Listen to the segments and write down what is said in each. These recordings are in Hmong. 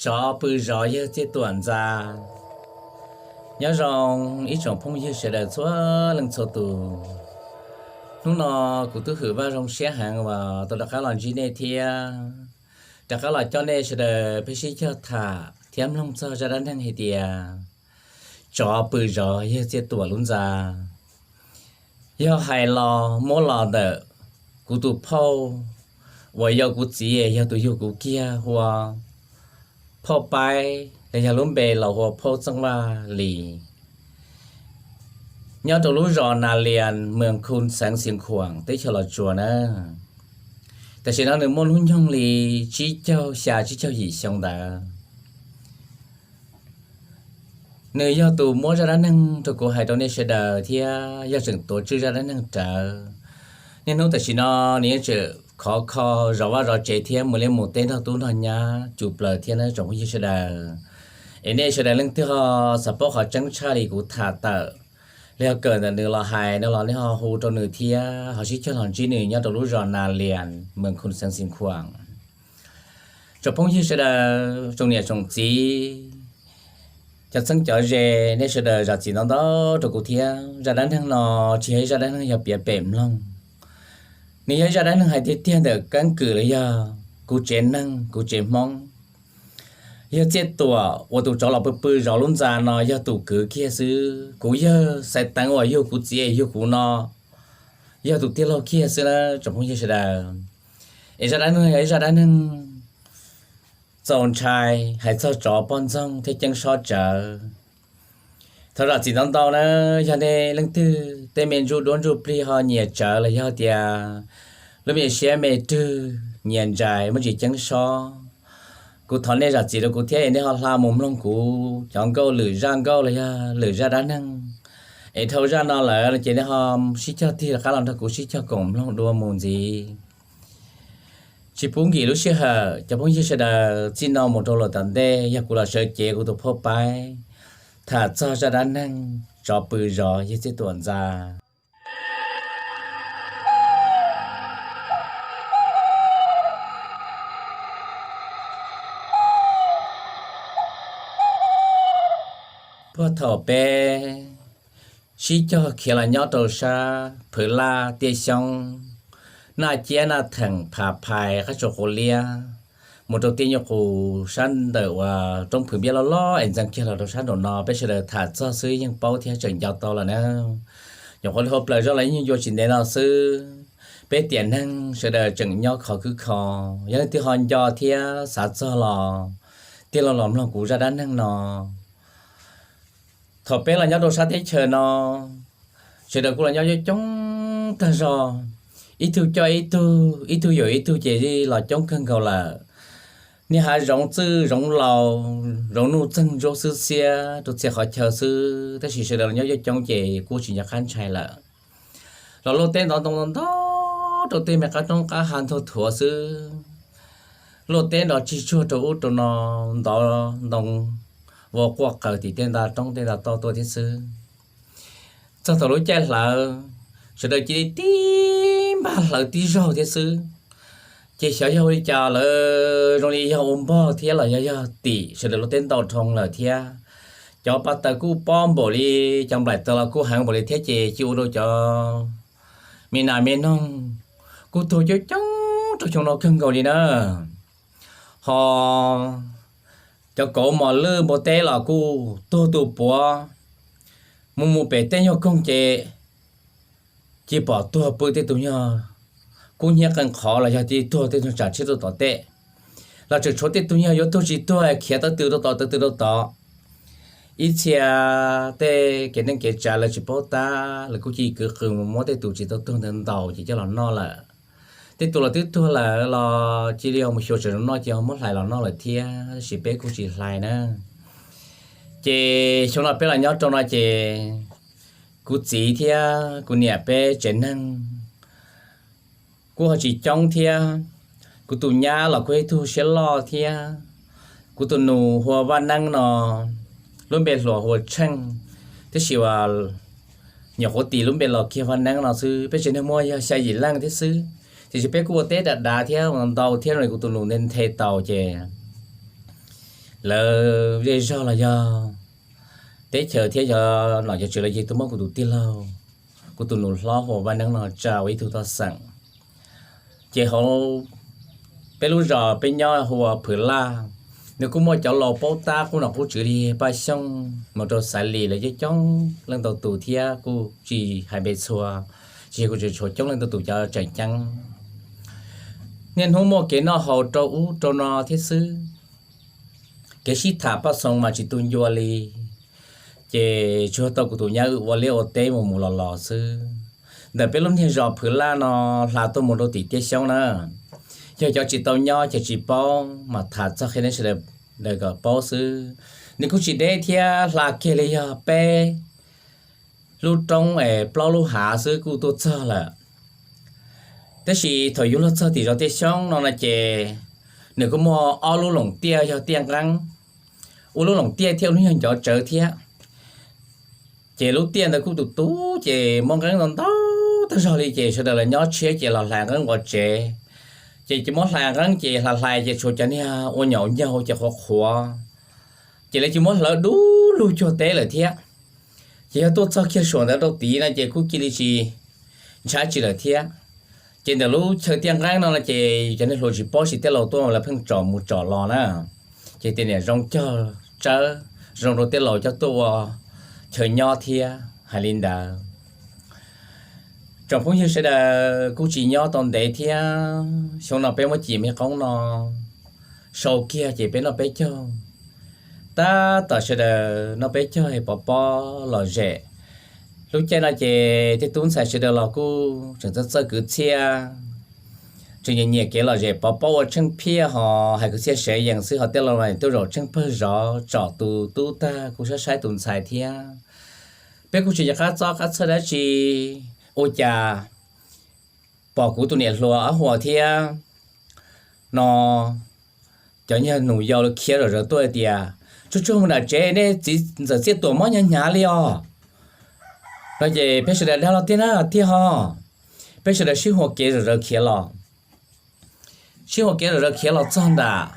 Tsov pw zov yawg txiaj tuam ntxa. Nyob zoo ib tsoom phooj ywg sawv daws txhua leej txhua tus. Hnub no kuv tub hwm Vaj zoo siab heev uas tau rov qab los ntsib nej thiab rov qab los coj nej sawv daws peb sib cog tham thiab mloog txog zaj dab neeg hais tias tsov pw zov yawg txiaj tuam lub ntxa. Yog hais los muab los ntawm kuv tus phauj uas yog kuv txiv yog tus yug kuv kiag hu ua phauj Paib los yog lub npe los hu ua phauj Txooj Vaj Lis, nyob rau lub zos Nas Lias, moos Khu, xeev Xiav Khuam, teb chaws Los Tsuas na. Tam sim no nws muaj hnub nyoog li tsib caug xya tsib caug yim xyoo ntawd. Nws yog tus muab zaj dab neeg rau kuv hais rau nej sawv daws thiab yog tseem tuav tswj zaj dab neeg rawv. Niaj hnub tam sim no nws yeej tseem khov kho zov vaj zov tsev thiab mus liaj mus teb nrog tub nrog nyab cus plaws thiab na tsoom phooj ywg sawv daws. Es nej sawv daws leej twg ho xav paub qhov tseeb tshaj li kuv tham tawm los yog kawm ntawm nws los hais no los nej ho hu rau nws thiab ho sib cog los ntsib nws nyob rau lub zos Nas Lias, moos Khu, xeev Xiav Khuam. Tsoom phooj ywg sawv daws, tsoom niam tsoom txiv, cov txheeb cov ze, nej sawv daws zam txim ntau ntau rau kuv thiab. Zaj dab neeg no tsis yog ib zaj dab neeg yog piav pem mloog, nws yog ib zaj dab neeg hais tiag tiag ntawm keeb kwm los yog kuv tsev neeg kuv tsev Hmoob. Yawg txiaj tuam uas tus tsov los pw pw zov lub ntxa no yog tus kwv kiag xwb. Kuv yawg Xaiv Teev uas yug kuv txiv yug kuv no yog tus tij laug kiag xwb na tsoom phooj ywg sawv daws. Es zaj dab neeg yog ib zaj dab neeg txaus ntshai hais txog tsov poj ntxoog thiab ceeb sob tsawv. Thov zam txim ntau ntau na, yog nej leej twg tej me ntsuj duab ntsuj plig ho nyias tsawv los yog tias lub me siab me rwg nyias ntsais muaj tsis ceeb sob, kuv thov nej zam txim rau kuv thiab es nej ho hla mus mloog kuv cov nkauj lwm zaj nkauj los yog lwm zaj dab neeg. Es dhau zaj no lawm ces nej ho sib cog tig rov qab los nrog kuv sib cog koom mloog dua mus ntxiv. Tsis pub nkim lub sij hawm, cov phooj ywg sawv daws, txij no mus rau lawm tom ntej yog kuv los sawv cev kuv tus phauj Paib tham txog zaj dab neeg tsov pw zov yawg txiaj tuam ntxa. Puag thaum peb sib cog khiav los nyob rau sab Phwv Laj, Tiaj Xyoob, Naj Ciab, Naj Theem, Phav Phais, Qab Tsuas, Quav Liab, mus rau Tiaj Nyuj Qus sab ntawm uas roob Phwv Npiab loj loj es ntxeev kiag los rau sab nraum no, peb sawv daws tham txog xwb yeej paub thiab tseem nco tau lawm na. Nyuam qhuav hla plaws zoj los yeej ncua tsis ntev no xwb, peb tiam neeg sawv daws tseem nyob khov kwb kho. Yog leej twg ho nco thiab xav txog los tig los los mloog kuv zaj dab neeg no. Thaum peb los nyob rau sab teb chaws no, sawv daws kuj los nyob coob coob tag zog, ib tug coj ib tug, ib tug yuam ib tug ces los coob kawg nkaus lawm. Niaj hav zoov txwj zoov laus, zoov nuj txeeg ntsuab xwb xiab rau txhia qhov chaw xwb, tab sis sawv daws los nyob coob coob ces kuj tsis nco qab ntshai lawm. Los luaj teb ntov ntoo ntau ntau rau tej me qab roob qab hav ntug thuav xwb. Luaj teb nrov tsis tsuag rau ub rau no, ntov ntoo vau quaj qawv tim tej nta roob tej nta toj tuaj thiab xwb. Txog thaum lub caij hlawv, sawv daws cia li tib npaj hlawv tib zaug thiab xwb. Ces xyov yog ua li cas lawv zoo li yog ua npog thiab los yog yog tim sawv daws luaj teb ntau dhau lawm thiab. Cov pa taws kuj pob npaum li, cov nplaim taws los kuj heev npaum li thiab ces cia ua rau cov me nas me noog kuj tuag coob coob rau xyoo no kawg nkaus li na. Ho cov kauv mos lwj npua teb los kuj tuag tu puav, mus mus pem tej nyuag koog ces cia pom tuag pw tej tus nyuag kub hnyiab qee qhov los yog cia tuag tej nyuag tsam tshiab rau tom tej, los tseem tshuav tej tus nyuag yuav tuag tsis tuag khiav tawv tw rau tod tawv tw rau tod. Ib txhia tej kev neej kev tsav lawv tsis paub tab lawv kuj cia kwv qw mus muab tej tus tsis tau tuag ntawd ntaus ces coj los noj lawm. Tej tus los twb tuag lawm los cia li mus xyuas tseem zoo noj ces ho muab hlais los noj lawm thiab, tab sis peb kuj tsis hlais na. Ces xyoo no peb los nyob rau no ces kuv txiv thiab kuv niam peb tsev neeg kuj ho tsis coob thiab. Kuv tus nyab los kuj ib tug siab loj thiab. Kuv tus nus hu ua Vaj Neeb no, lub npe hluas hu ua Tsheej, tab sis uas nyuam qhuav tis lub npe los kiag Vaj Neeb no xwb. Peb tsev neeg muaj yog xya yim leej thiab xwb, tiam sis peb kuj ua teb dav dav thiab ua ntau thiab no kuv tus nus nthe nthe tau ces Lawv zej zog los yog teb chaws thiab yog nom yog tswv los yog tuaj muab kuv tus tij laug, kuv tus nus hlob hu ua Vaj Neeb no tsa ua ib tug toj xeem. Ces hauv peb lub zos peb nyob hu ua Phwv Laj, nws kuj muaj cov laus paub tab qub nom qub tswv li Paj Xyooj mus rau Xaiv Lis lawv coob coob leej ntau tus thiab kuj tsis hais npe txhua, tsis yog kuv tseem tshuav coob leej ntau tus cov tseem ceeb. Niaj hnub muaj kev noj haus rau ub rau no thiab xwb, kev sib tham paj xoos mas tsis tu ncua li. Ces tsuas tau kuv tus nyab wb ua liaj ua teb mus mus los los xwb. Ntawm peb lub niag zos Phwv Laj no hla tuaj mus rau tim Tiaj Xyoob na, yog cov tsis tau nyob ces tsis paub mas tham txog qhia nej sawv daws kom paub xwb. Nws kuj tsis deb thiab, hla kiag li yog peb lub roob es plaub lub hav xwb kuj tuaj txog lawm. Tab sis thaum yus luag txog tim zos Tiaj Xyoob no no ces nws kuj muaj ob lub loos tiaj yog tiaj nqeeb, ua lub loos tiaj thiab ua lub nyuag ncov tsawv thiab. Ces lub tiaj ntawd kuj tus tub ces muaj nqeeb ntau ntau tag zog li ces sawv daws los nyob tshiab ces los hlais nqeeb ua tsev. Ces ces muab hlais nqeeb ces hlais hlais ces tshuav cov niag ua nyaum ncaug ces qhuav qhuav, ces lawv cia muab hlawv dub lug cuag teb lawm thiab. Ces yog tuaj txog kiag suam ntawd rau tid no ces kuj cia li tsis ntshai tsi lawm thiab. Ces ntawm lub chaw tiaj nqeeb no no ces cov niag hluas tsis paub, tsis tiaj laus tuaj lawv pheej tsom mus tsom los na, ces tias niam zoo cog tsawb, zoo rau tiaj laus coj tuaj ua chaw nyob thiab hais li ntawd. Tsoom phooj ywg sawv daws, kuj tsis nyob tau ntev thiab, xyoo no peb muab cim me qoob no sau kiag ces peb noj peb caug. Tab tom sawv daws noj peb caug es pov pob lom zem. Lub caij no ces tej tub ntxhais sawv daws los kuj tseem txawj txawj kwv txhiaj, tseem nyiam nyiam kev lom zem pov pob ua tsheej phiaj ho hais kwv txhiaj sev yees xwb, ho tej laus tuaj zaum tsheej pawg zov tsom tus tub tag kuj saib saib tus ntxhais thiab. Peb kuj tsis nco qab txob qab txhawj dab tsi, ua cas pom kuv tus niam hluas ob huas thiab no, cov nyuag nus yau khiav zom zaws tuaj hais tias, Tsuag tsuag mus nram tsev, nej txiv ntxawm Txiaj Tuam mob hnyav hnyav li os. No ces peb sawv daws dag los tiag na, tiag ho. Peb sawv daws sib huas kev zom zaws khiav los. Sib huas kev zom zaws khiav los txog ntawm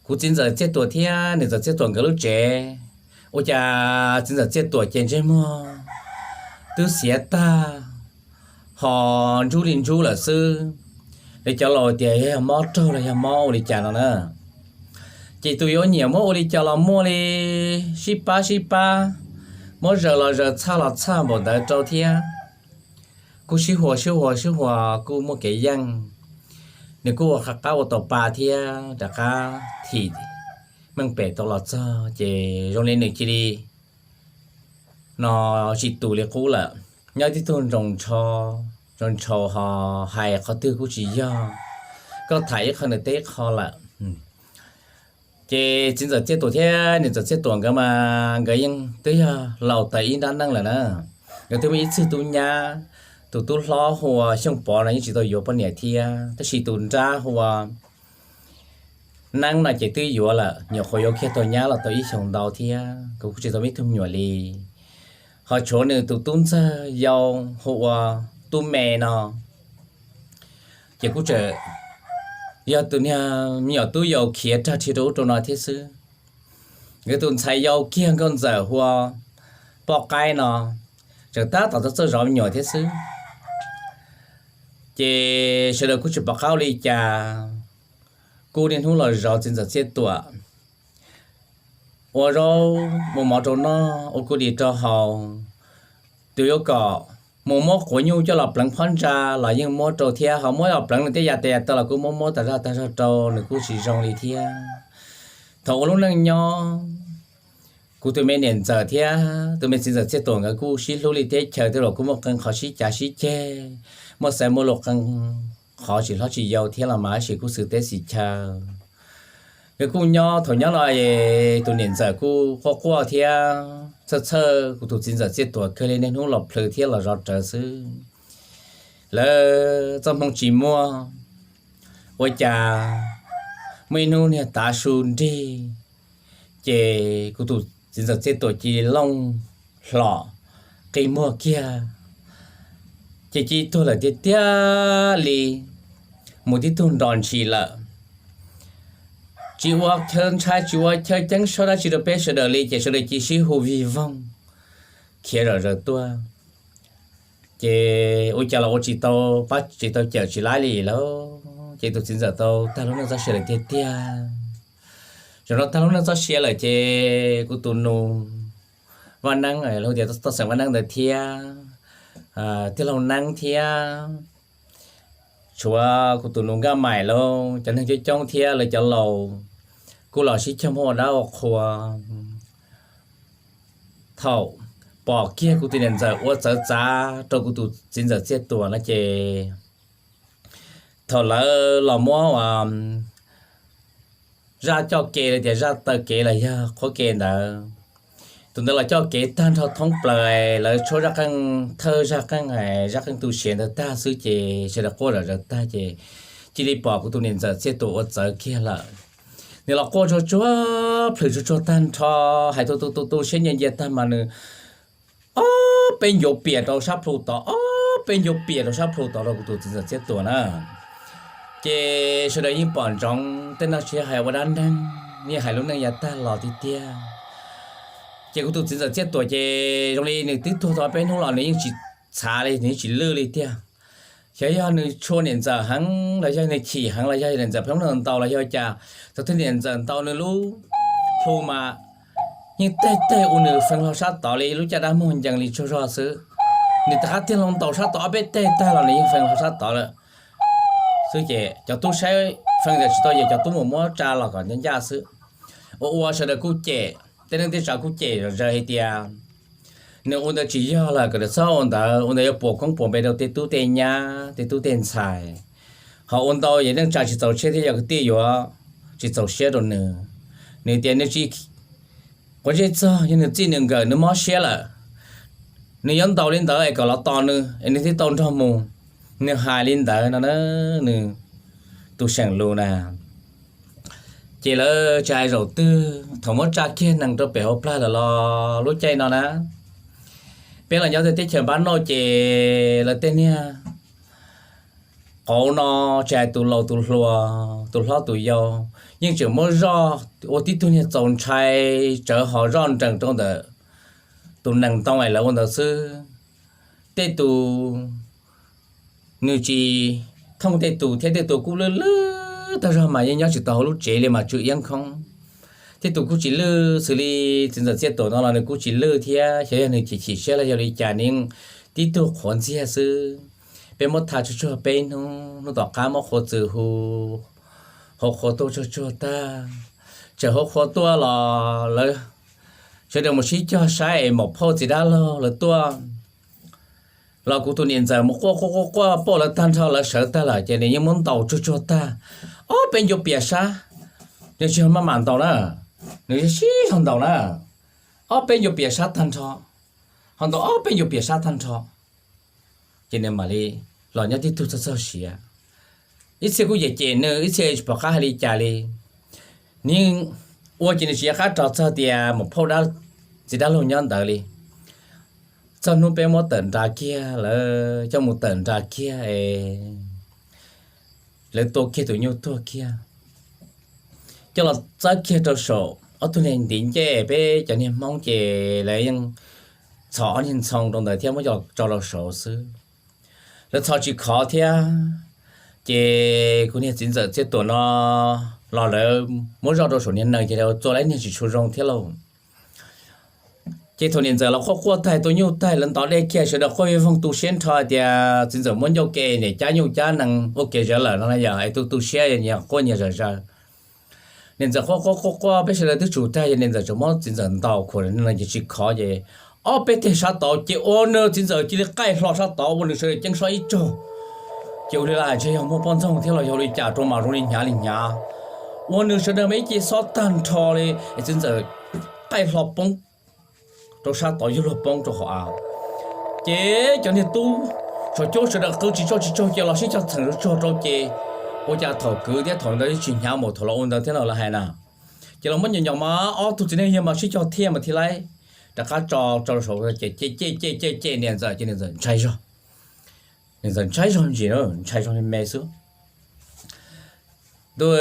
kuv txiv ntxawm Txiaj Tuam thiab niam ntxawm Txiaj Tuam nkawd lub tsev. Ua cas txiv ntxawm Txiaj Tuam ces ntsej muag twb xiav tag, ho ntsub li ntsub lawm xwb. Li cov laus tias yog mob raug los yog mob ua li cas no na. Ces tus yuav nyiam muab ua li cas los muaj li, sib pab sib pab, muab zaws los zaws, txhaj los txhaj npaum ntawd rau thiab. Kuj sib huas sib huas sib huas kuj muaj kev yeej. Nws kuj ua qab ua tau pa thiab rov qab thim meej pem tau los txog ces zoo li nws cia li no tsis tus li qub lawm. Nyob tib tug ntsoo ntshaus ho hais qhov twg kuj tsis yog, koj tham ib qho nws teb ib qho lawm. Ces txiv ntxawm Txiaj Tuam thiab niam ntxawm Txiaj Tuam nkawd mas nkawd yeej twb yog laus tas ib nrab neej lawm na. Nkawd twb muaj ib txwg tub nyab, tus tub hlob hu ua Xyooj Pov no yeej tsis tau yuav poj niam thiab, tab sis tus nrab hu ua Neeb no ces twb yuav lawm, nyuam qhuav yuav kiag tau nyab los tau ib xyoos ntau thiab, kuv kuj tsis tau me tug me nyuam li. Ho tshuav nws tus tub ntxawg yau hu ua Tub Me no, ces kuj tseem yog tus niag me nyuam tub yau khiav rag rhi rau ub rau no thiab xwb. Nkawd tus ntxhais yau kiag nkauj ntxawm hu ua Poj Qaib no, tseem tab tom txawj txawj zov me nyuam thiab xwb. Ces sawv daws kuj tsis pom qab ua li cas, kuj niaj hnub los zov txiv ntxawm Txiaj Tuam, ua zaub ua mov rau noj, ua kuj dim rau haus. Tus yuav kom mus muab quav nyuj coj los pleev phab ntsa los yeej muab rau thiab, ho muab los pleev nws tej yam tes yam taw los kuj muab muab tas zog tas zog rau, nws kuj tsis zoo li thiab. Thaum ua lub neej nyob, kuv tus me niam ntxawm thiab tus me txiv ntxawm Txiaj Tuam nkawd kuj sib hlub li teb chaws, tej zaum kuj muaj qee qhov sib cav sib ceg, muaj xaiv muaj lus qee qhov tsis hlob tsis yau thiab los mas tab sis kuj xwm teb xwm chaw. Nkawd kuj nyob, thaum nyob no tus niam ntxawm kuj quaj quaj thiab txhawj txhawj kuv tus txiv ntxawm Txiaj Tuam kawg li, niaj hnub los plhws thiab los zov rawv xwb. Lawv txoj hmoo tsis muaj, ua cas muaj ib hnub niag tav su nrig, ces kuv tus txiv ntxawm Txiaj Tuam cia li looj hlo qi muag kiag, ces cia li tuag lawm tiag tiag li, mus tib tug nrov ntshis lawm. tsis ua chaw ntshai, tsis ua chaw ceeb sob dab tsi rau peb sawv daws li, ces sawv daws cia sib hu vij voog khiav zom zaws tuaj. Ces ua cas los ua tsis tau pab, tsis tau cawm tsis laib li lauj. Ces tus txiv ntxawm tau tag lub neej txoj sia lawm tiag tiag. Zaum no tag lub neej txoj sia lawm ces kuv tus nus Vaj Neeb, los tias toj xeem Vaj Neeb ntawd thiab, tij laug Neeb thiab, tshuav kuv tus nus Nkaj Maim lauj, cov neeg coob coob thiab lawv cov laus kuj los sib cog muab ua dab ua qhua. Thaum pom kiag kuv tus niam ntxawm ua txawv txav rau kuv tus txiv ntxawm Txiaj Tuam no ces, thaum lawv los muab zaj coj kev los tias zaj taw kev los yog qhuab kev ntawd, tus ntawd los coj kev tag nrho thoob plaws, lawv tshuab zaj qeej thawj zaj qeej, zaj qeej tu siav ntawd tag xwb ces sawv daws quaj zom zaws tag ces cia li pom kuv tus niam ntxawm Txiaj Tuam ua txawv kiag lawm. Nws los quaj tsuag tsuag plhws tsuag tsuag tag nrho, hais tu tu tu tu siab ncia ncia tag mas nws ob peb ncuav piam rau sab plhu tod, ob peb ncuav piam rau sab plhu tod rau kuv tus txiv ntxawm Txiaj Tuam na. Ces sawv daws yeej pom ntsoov tej no tsis yog hais ua dab neeg, yeej hais lub neej yav tag los tiag tiag. Ces kuv tus txiv ntxawm Txiaj Tuam ces zoo li nws twb tuag tau peb hnub los nws yeej tsis txhav li, nws yeej tsis lwj li tiag. Xyov yog nws tshua niam ntxawm heev los yog nws chim heev los yog niam ntxawm pheej hnub ntaus los yog cas, thaum twg niam ntxawm ntaus nws lub plhu mas yeej teg teg ua nws feeb hlo sab tod li lub caj dab muag ncees li tsaug zog xwb. Nws rov qab tiag los ntaus sab tod ob peb teg tag los nws yeej feeb hlo sab tod lawm xwb. Ces cov tub saib feeb ntawd tsis tau ces cov tub mus muab tsa los kom ncaj ncaj xwb. Ua ua sawv daws kuj cem, tej neej tej tsav kuj cem zom zaws hais tias nws ua ntawd tsis yog lawm, kom nws txhob ua ntawd, ua ntawd yuav puas koob puas npe rau tej tub tej nyab tej tub tej ntxhais. Ho ua ntau ces neej tsa tsis txaus siab thiab yog kwv tij yuav tsis txaus siab rau nws. Nws tias nws tsis quav ntsej txog, yog nws txij nws nkawm nws mob siab lawm, nws yuav ntaus li ntawd es kom los tos nws es nws thiaj tau nrog mus. Nws hais li ntawd no na, nws tus seem lus na. Ces lawv tsis hais zaum twg, thaum muab tsa kiag nees rau pem hauv plag lawm los lub caij no na, peb los nyob tej teb chaws npab noj ces lawv tej niag qauv no tsis hais tus laus tus hluas tus hlob tus yau yeej tseem muab zoj ua tib tug niag txaus ntshai tsawv ho zoj nrees rau ntawm tus nees ntoo es lawv ua ntawd xwb. Tej tus nws tsis thooj tej tus thiab tej tus kuj lwj lwj tag zog mas yeej nyob tsis tau hauv lub tsev li mas tsw iab khoob. Tej tus kuj tsis lwj xws li txiv ntxawm Txiaj Tuam no los nws kuj tsis lwj thiab, xyov yog nws chim chim siab los yog li cas nws yeej tib tug qhuav ntxiag xwb. Peb muab tha tsuag tsuag peb hnub, hnub tom qab muab qhua txws hu, hau qhua tuaj tsuag tsuag tag. Tseem hau qhua tuaj los lawv sawv daws mus sib cog saib es maum phauj txiv dab laug lawv tuaj los kuv tus niam ntxawm mus quaj quaj quaj quaj pauj lawv tag nrho, lawv sawv tag lawm ces nws yeej muab ntaus tsuag tsuag tag ob peb ncuav pias sab. Nws tsis yog maj mam ntaus na, nws sib zog ntaus na, ob peb ncuav pias sab tag nrho, ho ntaus ob peb ncuav pias sab tag nrho. Ces nws mam li los nyob tib tug txog txog siav. Ib txhia kuj cem cem nws, ib txhia tsis pom qab hais li cas li. Nws ua ces nws tsis nco qab rov txog tias maum phauj txiv dab laug nyob ntawd li. Txog hnub peb muab tawm nra kiag, lawv coj mus tawm nra kiag es lawv tua kiag tus nyuj tuag kiag, coj los txawb kiag rau saum ob tug niag ntiv ncej. Peb cov niag Hmoob ces lawv yeej txhos ob niag ntxhoo rau ntawd thiab muab coj tso rau saud xwb. Lawv txhos tsis khov thiab, ces kuv niag txiv ntxawm Txiaj Tuam no los lawv muab zoj rau saum niag nees ces txua lawv niag tsis tshua zoo thiab lauj. Ces thaum niam ntxawm los quaj quaj tag tua nyuj tag lawv ntov dej kiag sawv daws quaj vij voog tu siab nrho tias txiv ntxawm muab ncauj ke niam cab nyuj cab nees ua kev zawv lawm no yog es tu tu siab nyias quaj nyias zom zaws. Niam ntxawm quaj quaj quaj quaj peb sawv daws twb tsum tag ces niam ntxawm tseem muab txiv ntxawm ntaus khuam ces tsis khov ces ob peb teg sab tod ces ua nws txiv ntxawm cia li qaij hlo sab tod ua nws sawv daws ceeb sob ib tsaug. Ces ua li lawm ntshe yog muaj poj ntxoog thiab los yog li cas rau mas zoo li hnyav li hnyav, ua nws sawv daws mas ib ce xob tag nrho li es txiv ntxawm qaij hlo poob rau sab tod yug luag poob rau hauv av. Ces cov niag tub saum cuab sawv daws qw tsis tsaug tsis tsaug ces los sib cog txheem tsuag rau ces ua cas thaum kwv thiab thaum ntawd tsis hnyav npaum thaum los ua ntawd thiab no lawv hais na. Ces los muab nyom nyom mas ob tug txiv neej yawg mas sib cog thiaj mas thiaj laib rov qab tso rau saum ces ce ce ce ce ce niam ntxawm ces niam ntxawm ntshai zog. Niam ntxawm ntshai zog ntsis, ntshai zog me xwb. Ntuj,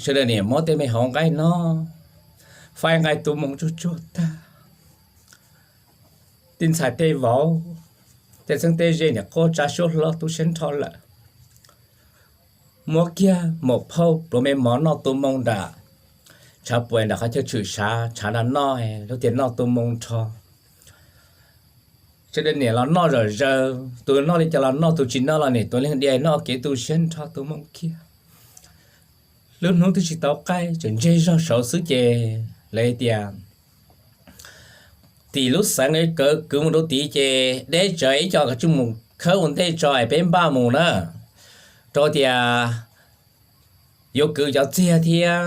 sawv daws niam muab tej me hauv nqaij no faib nqaij tu moo tsuag tsuag tag, tej ntxhais tej vauv, tej txheeb tej ze niam quaj tsa suab hlo tu siab nrho lawm. Muab kiag maum phauj pluav me mov noj tu moo nram tshav puam nram qhov chaw tshwm sav tshav na noj, lub tias noj tu moo nrho. Sawv daws niam los noj zom zaws, tus noj li cas los noj, tus tsis noj los niam tuav leeg dias noj kev tu siab nrho tu moo kiag. Lub hnub twb tsis tau qaij, tseem ntseg zog saud xwb ces lawv tias, tim lub xeev kawv kwv mus rau tid ces deb tsawv, ib co koj tsij mus khawb ua ntej tso es peb npaj mus na, rau tias yuav kwv cov txiag thiab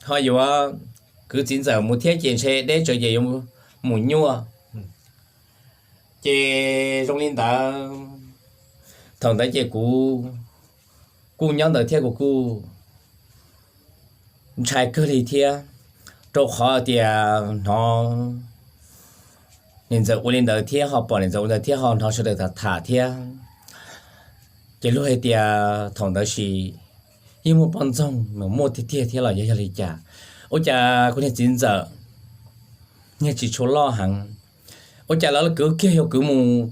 ho yuav kwv txiv ntxawm mus thiab ces ntshe deb tsawv ces yuav mus nyuaj. Ces zoo li ntawd, thaum ntawd ces kuv kuj nyob ntawd thiab kuv kuj ntshai kawg li thiab, rau qhov tias hnov niam ntxawm ua li ntawd thiab ho pom niam ntxawm ua ntawd thiab ho hnov sawv daws tham tham thiab. Ces luag hais tias thaum ntawd sis yeej muaj poj ntxoog, muaj tiag tiag thiab los yog yog li cas? Ua cas kuv niag txiv ntxawm niag tsis tshua loj heev, ua cas lawv kwv kiag yuav kwv mus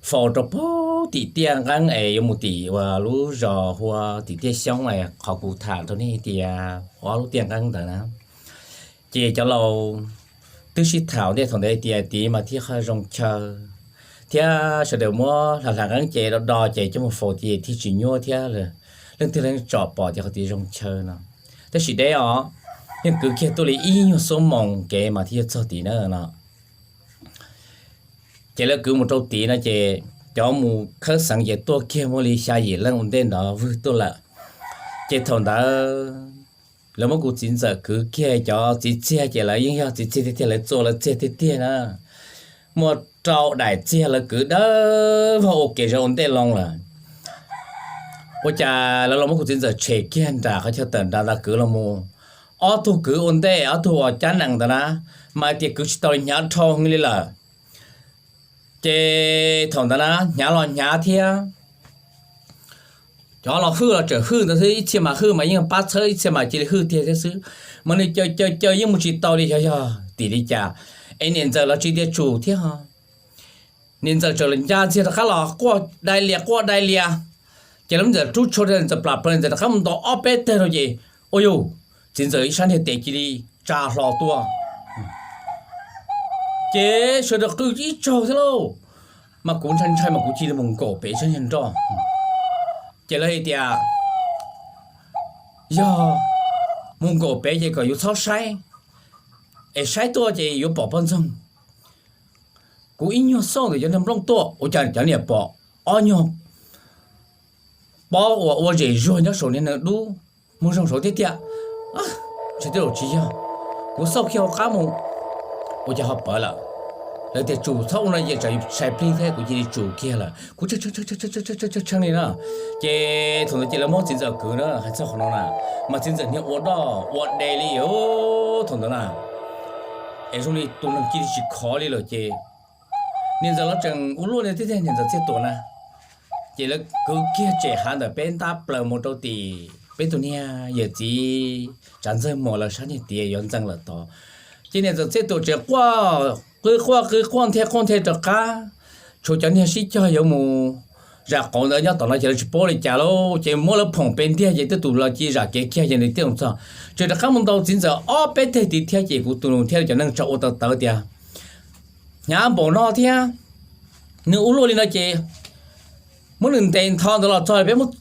faus rau pem tim tiaj nqeeb es yuav mus tim uas lub zos hu ua tim tiaj xyoob es qhov kuv tham rau nej tias ob lub tiaj nqeeb ntawd na. Ces cov laus twb sib tham ntej thaum ntawd tias tid mas thiaj qhov zoo chaw thiab sawv daws muab hla hla nqeeb ces do do ces coj mus faus ces thiaj tsis nyuaj thiab, leej twg leej tsom pom tias qhov tid zoo chaw no. Tab sis deb os, yeej kwv kiag tuaj li ib nyuag xuab moos kev mas thiaj yuav txog tid na no. Ces lawv kwv mus rau tid no ces cov mus khawb xeev ces tuaj kiag muaj li xya yim leej ua ntej ntawd vwg tuaj lawm. Ces thaum ntawd lawv muab kuv txiv ntxawm kwv kiag cov txiv txiag ces lawv yeej yog txiv txiag tiag tiag, lawv txua lawv txiag tiag tiag na. Muaj rau daim txiag lawv kwv dawb vog ua kev zov ua ntej loo lawm. Ua cas lawv los muab kuv txiv ntxawm tshem kiag nram qhov chaw tawm nrad ntawd kwv los mus. Ob tug kwv ua ntej, ob tug uas cab nees ntawd na, mas tias kwv tsis tau li, hnyav dhau heev li lawm. Ces thaum ntawd na hnyav los hnyav thiab, cov los hwj los tseem hwj ntawd xwb, ib txhia mas hwj mas yeej pab txhawb, ib txhia mas cia li hwj tiag thiab xwb. Mas nws caw caw caw yeej mus tsis tau li, yog yog tim li cas es niam ntxawm los tsis tias tsum thiab ho. Niam ntxawm txawm los nca ntxiag rov qab los quaj dai lias quaj dai lias. Ces lawv ntxawm rub tsho rau niam ntxawm plam plaws, niam ntxawm rov qab mus ntaus ob peb teg rau ces, ua yus, txiv ntxawm ib sab niag tes cia li tsa hlo tuaj. Ces sawv daws qw ib tsaug thiab lauj, mas kuv ntshai ntshai mas kuv cia li mus nkaum pem sab niag nroj. Ces lawv hais tias yog mus nkaum pem ces kom yus txhob saib, es saib tuaj ces yuav pom poj ntxoog. Kuv ib nyuag xauj ntawm cov niag nplooj tuaj, ua cas cov niag pom ob nyuag pob uas ua zem zuag nyob saum niag neeg dub muag zoo saud tiag tiag. Ntshe tej zaum tsis yog, kuv xauj kiag hauv qab mus, ua cas ho pawv lawm. Lawv tias tsum txhob ua no ces tsam yus sai plig thiab, kuv cia li tsum kiag lawm, kuv tshee li na. Ces thaum ntawd ces lawv muab txiv ntxawm kwv na, hais txog qhov no na, mas txiv ntxawm niag ua doj ua de li thaum ntawd na, es zoo li tus neeg cia li tsis khov li lawm ces niam ntxawm los tseem ua luaj li tiag tiag, niam ntxawm Txiaj Tuam na. Ces lawv kwv kiag tsem hav ntawm peb ntab plaws mus rau tim peb tus niag yawm txiv Tsav Ntxawg Muas lawv sab niag tias yuav ntxeev lawm tod. Ces niam ntxawm Txiaj Tuam tseem quaj qw quaj qw quaj nthe quaj nthe rov qab, tshuav cov niag sib cog yuav mus zam qauv ntawd nyob tom no ces lawv tsis paub li cas lauj, ces muab lawv phoom pes ntiag ces twb tus los cia zam kev kiag ces nws thiaj los txog. Tseem rov qab mus ntaus txiv ntxawm ob peb teg tid thiab ces kuv tus nus thiab cov neeg tsa ua tawv tawv tias hnyav npaum no thiab, nws ua luaj li no ces muab nws ntes ntho ntawd los txog peb muab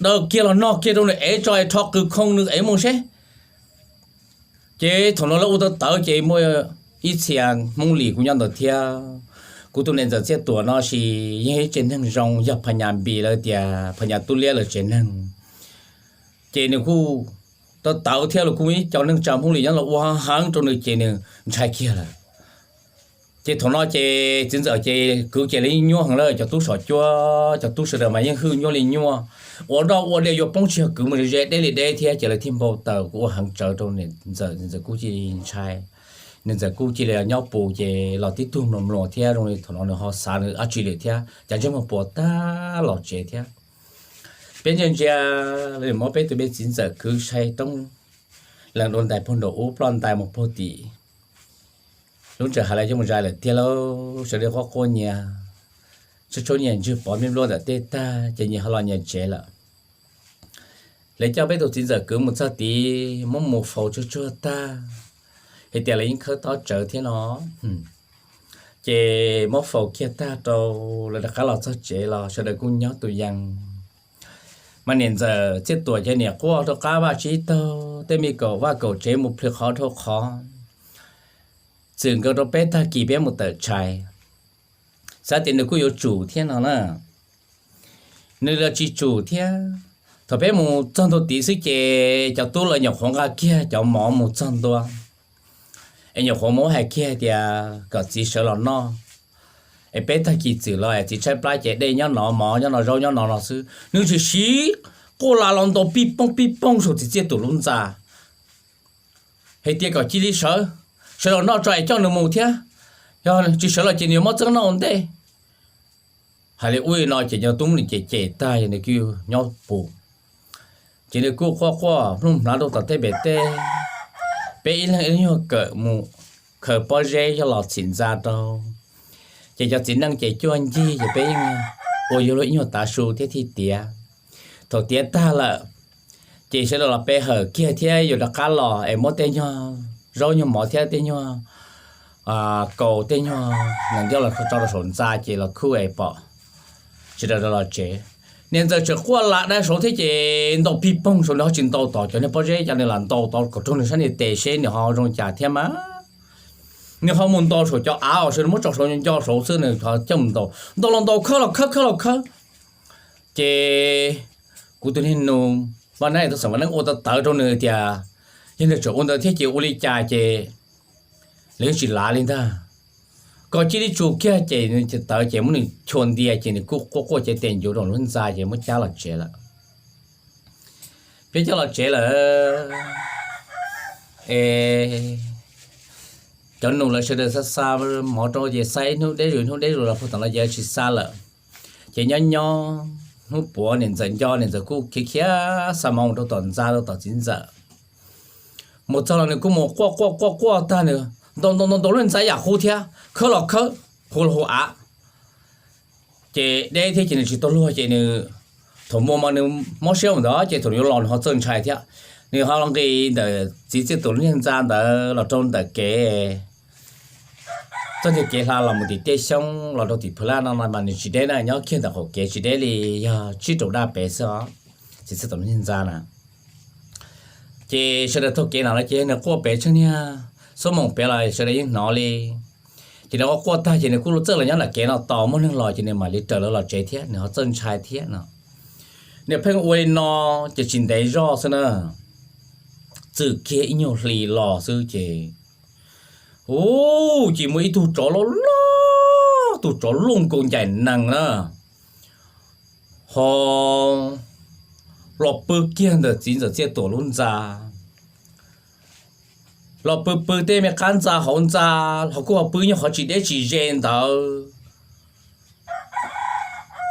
daws kiag los nog kiag rau nws ev tso es rho qws khoo nws ev mus seb. Ces thaum no lawv ua tawv tawv ces muaj ib txhia Hmoob Lis kuj nyob ntawd thiab. Kuv tus niam ntxawm Txiaj Tuam no sis yeej ib tsev neeg zoo, yog Phas Nyas Npis lawv tias Phas Nyas Tub Liab lawv tsev neeg. Ces nws kuj tawv tawv thiab los kuj ib co neeg tsa Hmoob Lis nyob los ua heev rau nws ces nws ntshai kiag lawm. Ces thaum no ces txiv ntxawm ces kwv ces lawv nyuaj heev lawm, cov tub saum cuab cov tub sawv daws mas yeej hwj nyuaj li nyuaj, ua doj ua de yuav poob tsis yog kwv mus ze ze deb li deb thiab ces lawv thiaj npau taws kuj ua heev tsawv rau niam ntxawm, niam ntxawm kuj cia li ntshai. Niam ntxawm kuj cia li nyob pus ces los tib tug mluas mluas thiab zoo li thaum no nws ho xav nws dab tsi lawm thiab cas ntsej muag puas tag los tsev thiab. Peb ntsia ntsia, muab peb tus me txiv ntxawm kwv sai toob lees dua ntais puag nraum ub, ploj ntais mus puag tim lub ntsa hav lawv coj mus zais lawm tiag lauj. Sawv daws quaj quaj nyias, tshuab tshuab nyias ntswg pov me npluab ntawm tej tag ces nyias ho los nyias tsev lawm. Lawv coj peb tus txiv ntxawm kwv mus txog tid, muab mus faus tsuag tsuag tag, hais tias lawv yeej khawb tob tsawv thiab no. Ces muab faus kiag tag rau, lawv rov qab los txog tsev los sawv daws kuj nyob tus yees. Mas niam ntxawm Txiaj Tuam ces niam quaj rau qab vaj tsib taug, tej me kaum vaj kaum tsev mus plhws qhov dhau qhov, txwm nkaus rau peb tag kis peb mus tawm tshais. Xav tias nws kuj yuav tsum thiab no na, nws los tsis tsum thiab. Thaum peb mus txog ntua tid xwb ces cov tub lawv nyuam qhuav nqa kiag cov mov mus txog ntua, es nyuam qhuav muab hais kiag tias kom txiv sawv los noj, es peb tag kis txwm los es txiv tshaib plab ces dej nyob no, mov nyob no, zaub nyob no no xwb. Nws tsis siv, quaj la los ntaus pij pooj pij pooj saum txiv Txiaj Tuam lub ntxa, hais tias kom cia li sawv, sawv los noj tso es coj nws mus thiab, yog tsis sawv los ces nws yuav mob txeeb noj ua ntej. Hais li ub li no ces cov tub nws cem cem tag, yog nws kuj nyob pus, ces nws kuj quaj quaj hnub hnav rau tom tej pem tej. Peb ib leeg ib nyuag kawm mus khaws pob zeb yog los txhim ntxa rau, ces cov txiv neej ces cuaj ncig, ces peb yeej ua yuav luag ib nyuag tav su thiab thiaj tiav. Thaum tiav tag lawm, ces sawv daws los pe hawm kiag thiab yuav rov qab los es muab tej nyuag zaub nyuag mov thiab tej nyuag kaus tej nyuag nees ntiab los tso rau saum ntxa ces los khuj es pom sawv daws los tsev. Niam ntxawm tseem quaj lam dai saud thiab ces ntaus pij poog saud, nws ho tsis ntaus tom cov niag pob zeb, cas nws lam ntaus tod kom raug nws sab niag tes seb nws ho zoo cas thiab mas. Nws ho mus ntaus saum cov av uas sawv daws muab tso saud nco saud xwb, nws ho coj mus ntaus, ntaus los ntaus, khawb los khawb, khawb los khawb. Ces kuv tus niag nus Vaj Neeb, tus xeem Vaj Neeb ua tawv tawv rau nws tias yog nws tseem ua ntawd thiab ces ua li cas ces lawv yeej tsis lav li ntag. Kom cia li tsum kiag ces nws tawv ces muab nws chua ntias ces nws kuj quaj quaj cev tes ncuv rau lub ntxa ces muab cab los tsev lawm. Peb cab los tsev lawm es cov nus lawv sawv daws xa xa mov rau ces xa ib hnub deb zus ib hnub deb zus los puag tom no ces tsis xa lawm. Ces nyob nyob hnub puav niam ntxawm nco, niam ntxawm kuj khiav khiav xa mov mus rau tom ntxa rau tom txiv ntxawm. Mus txog los nws kuj mus quaj quaj quaj quaj tag, nws ntaus ntaus ntaus ntaus lub ntxa yam qub thiab, khawb los khawb, hu los hu av. Ces deb thiab ces nws tsis tau luag ces nws, thaum muaj mas nws mob siab mus ntawd ces thaum nws yuav los nws ho txawj ntshai thiab. Nws ho los nqis ntawm txiv Txiaj Tuam lub niag ntxa ntawd los rau ntawm kev, txoj niag kev hla los mus tim Tiaj Xyoob los rau tim Phu Laj no mas nws tsis deb na, nyob kiag ntawm qaum kev tsis deb li, yog tsib rau daj pem xwb os. Txiv Txiaj Tuam lub niag ntxa na, ces sawv daws taug kev no los ces nws quaj pem tsheej niag xuab moos pem los sawv daws yeej hnov li. Ces nws quaj quaj tag ces nws kuj txawj los nyob nram kev no tos muaj neeg los ces nws mam li raws lawv los tsev thiab, nws ho txawj ntshai thiab no. Nws pheej ua li no ces tsis ntev zoj xwb na, txwm kiag ib nyuag hli los xwb ces, u, ces muaj ib tug tsov loj loj, tug tsov loj nkaus ncaim nees na, ho los pw kiag ntawm txiv ntxawm Txiaj Tuam lub ntxa, los pw pw tej me qab ntxa hauv ntxa, ho kuj ho pw nyob qhov tsis deb tsis ze ntawd,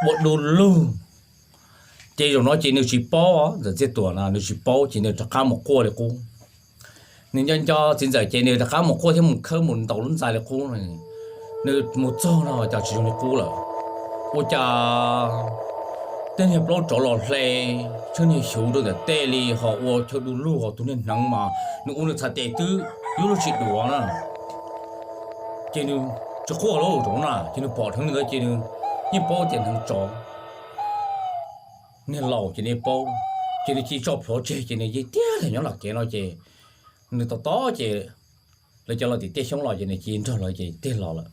ua du lug. Ces zaum no ces nws tsis paub, ntxawm Txiaj Tuam no nws tsis paub ces nws rov qab mus quaj li qub. Nws nco nco txiv ntxawm ces nws rov qab mus quaj thiab mus khawb mus ntaus lub ntxa li qub. Nws mus txog no cas tsis zoo li qub lawm. Ua cas tej niag plaub tsov los hle, tsheej niag xyuv rau ntawm tej li ho ua chaw du lug ho tus niag hneev mas nws ua nws txhais tes twb yuav luag tsis duav na. Ces nws tsis quaj lawm, ces nws pom hneev li ntawd ces nws yeej paub tias hneev tsov. Niag laus ces nws paub, ces nws cia li tso plhuav tseg ces nws yeej tiag tiag nyob nram kev no ces nws tos tos ces lawv cov los tim Tiaj Xyoob los ces nws cia li nrog lawv ces tig los lawm.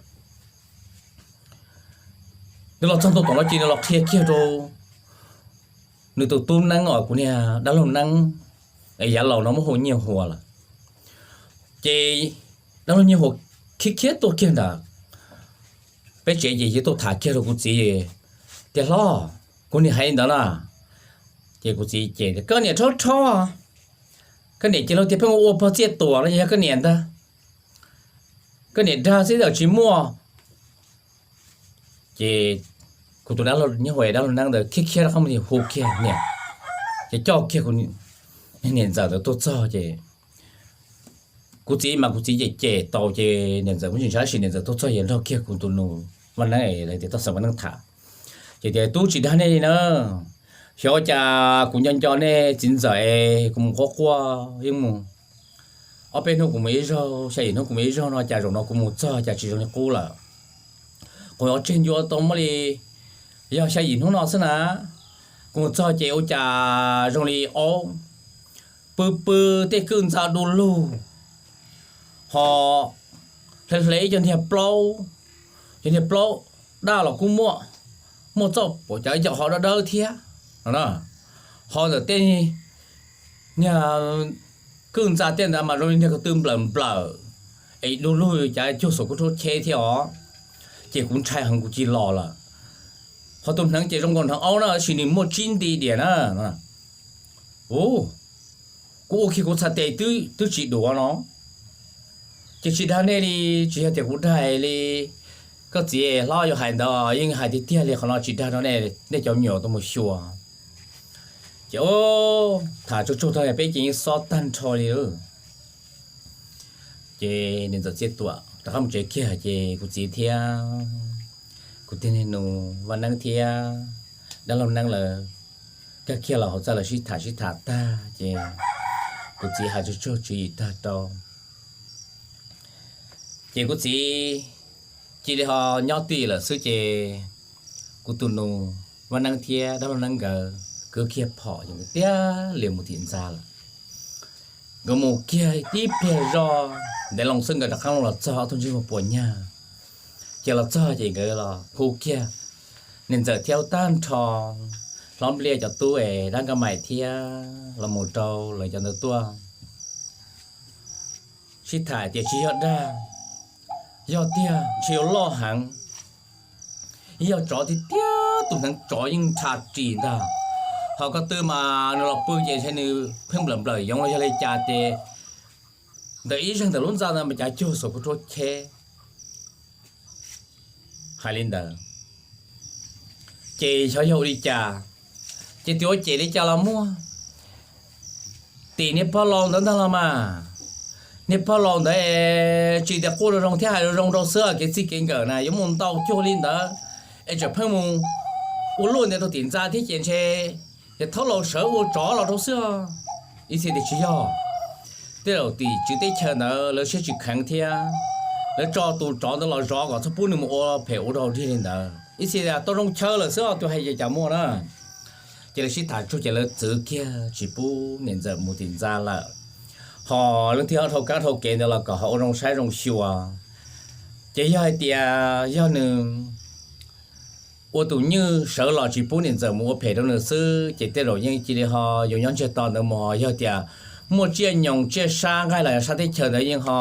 Nws los txog ntua tom no ces nws los qhia kiag rau nws tus tub Neeb, kuv niag dab laug Neeb, yav laus no muab hu Nyiaj Huas lawm. Ces dab laug Nyiaj Huas khiav khiav tuaj kiag nram peb tsev ces tuaj tham kiag rau kuv txiv tias, Hlob, kuv niam hais li ntawd na. Ces kuv txiv ces, Koj niam rhaub rhaub, koj niam cia li tias pheej ua pog Txiaj Tuam no yog koj niam ntag, koj niam dag xwb tsis muaj. Ces kuv tus dab laug nyob hauv dab laug neeb ntawd khiav khiav rov qab mus hu kiag niam, ces coj kiag kuv niam ntxawm ntawd tuaj txog ces kuv txiv mas kuv txiv cem cem tau ces niam ntxawm kuj tsis ntshai tab sis niam ntxawm tuaj txog ces nrog kiag kuv tus nus Vaj Neeb es lawv tias tau xav Vaj Neeb tham. Ces tias tub tsis dag nej li na, xyov ua cas kuv nco nco nej txiv ntxawm es kuv mus quaj quaj yeej mus ob peb hnub kuv mus ib zaug, xya yim hnub kuv mus ib zaug no cas zaum no kuv mus txog cas tsis zoo li qub lawm. Kuv yuav tseg ncua tau muab li yog xya yim hnub no xwb na, kuv mus txog ces ua cas zoo li aub pw pw tej kwj ntxa du lug, ho hle hle ib co niag plaub, cov niag plaub daj los kuj muaj, muaj txoj pom cov yog ho dawb dawb thiab no. Ho ntawm tej niag kwj ntxa tej ntawd mas zoo li niag ko tw nplawm nplawm es du lug cas cuag xuas kuj rhaub cheb thiab os. Ces kuv ntshai heev kuv cia li los lawm. Ho tus hneev ces zoo nkaus hneev aub na tab sis nws muaj tsib nti diam na. Kuv ua kiag kuv txhais tes twb tsis duav no. Ces tsis dag nej li, tsis yog tias kuv dag li. Koj txiv hlob yuav hais ntawd yeej hais tiag tiag li, qhov no tsis dag rau nej, nej cov me nyuam tau mus xyuas. Ces tham tsuag tsuag tag peb ces yeej xob tag nrho li. Ces niam ntxawm txiaj tuam rov qab mus tsev kiag ces kuv txiv thiab kuv tus niag nus Vaj Neeb thiab dab laug Neeb lawv kaj kiag los hauv txaj lawv sib tham sib tham tag ces kuv txiv hais tsuag tsuag tswv yim tag rau ces kuv txiv cia li ho nyob twj ywm lawm xwb ces kuv tus nus Vaj Neeb thiab dab laug Neeb nkawd kwv kiag phom ces tiag li mus tim ntxa lawm. Nkawd mus kiag tib pliag zoj ntev loo xwb nkawd rov qab los txog ob tug ntsej muag puas nyag. Ces los txog ces nkawd los hu kiag niam ntxawm thiab tag nrho hlob Npliaj cov tub es dab Nkaj Maim thiab los mus rau lawv cov ntawd tuaj sib tham tias tsis yog dag, yog tiag ntshe yuav loj heev. Yog tsov tiag tiag, tus hneev tsov yeej nrhab ris ntag. Ho ko tw mas nws los pw ces ntshe nws pheej nplawm nplawm yoov los yog li cas ces ntawm ib zeeg ntawm lub ntxa ntawd mas cav cuag xuas kuv rhaub cheb. Hais li ntawd ces xyov yog ua li cas, ces twb ua cem li cas los muaj. Tim niag pog laus ntawd ntag los mas, niag pog laus ntawd tsis tias quaj zoo zoo thiab hais zoo zoo rau xwb, kev txij kev nkawm na yuav mus ntau cuag li ntawd es tseem pheej mus ua luaj ntawd rau tim ntxa thiab ces ntshe yog thaub laus sawv ua tsov los rau xwb. Ib txhia tias tsis yog, tej zaum tim tswv teb chaws ntawd lawv siab tsis kheev thiab lawv tso tus tsov ntawd los zov kom txhob pub nws mus ua phem ua rau dig li ntawd. Ib txhia tias tau zoo chaw lawm xwb os, tus hais ces cas muaj na. Ces lawv sib tham tsuag ces lawv txwv kiag tsis pub niam ntxawm mus tim ntxa lawm. Ho leej twg ho dhau kab dhau kev ntawd los kom ho ua zoo saib zoo xyuas. Ces yog hais tias yog nws ua tus nywj sawv los tsis pub niam ntxawm mus ua phem rau nws xwb ces tej zaum yeej cia li ho yuav nyob ntsiag to ntawd mus. Yog tias muaj tsiaj nyoos tsiaj sab nqaij los yog sab teb chaws ntawd yeej ho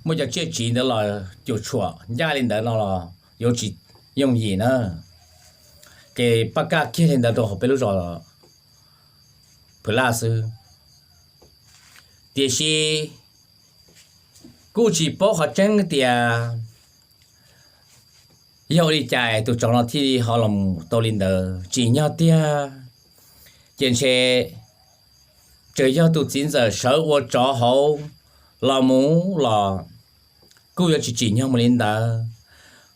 muaj cov tsiaj tsiv ntawd los cuam tshuam ncaj li ntawd no los yuav tsis yooj yim na. Ces paj kaj kiag li ntawd rau hauv peb lub zos Phwv Laj xwb. Tiam sis kuj tsis paub qhov tseeb tias yog ua li cas tus tsov no thiaj li ho los tau li ntawd, tsim nyog tiag. Ces ntshe tseem yog tus txiv ntxawm sawv ua tsov hauv los mus los kuj yuav tsis tsim nyog mus li ntawd,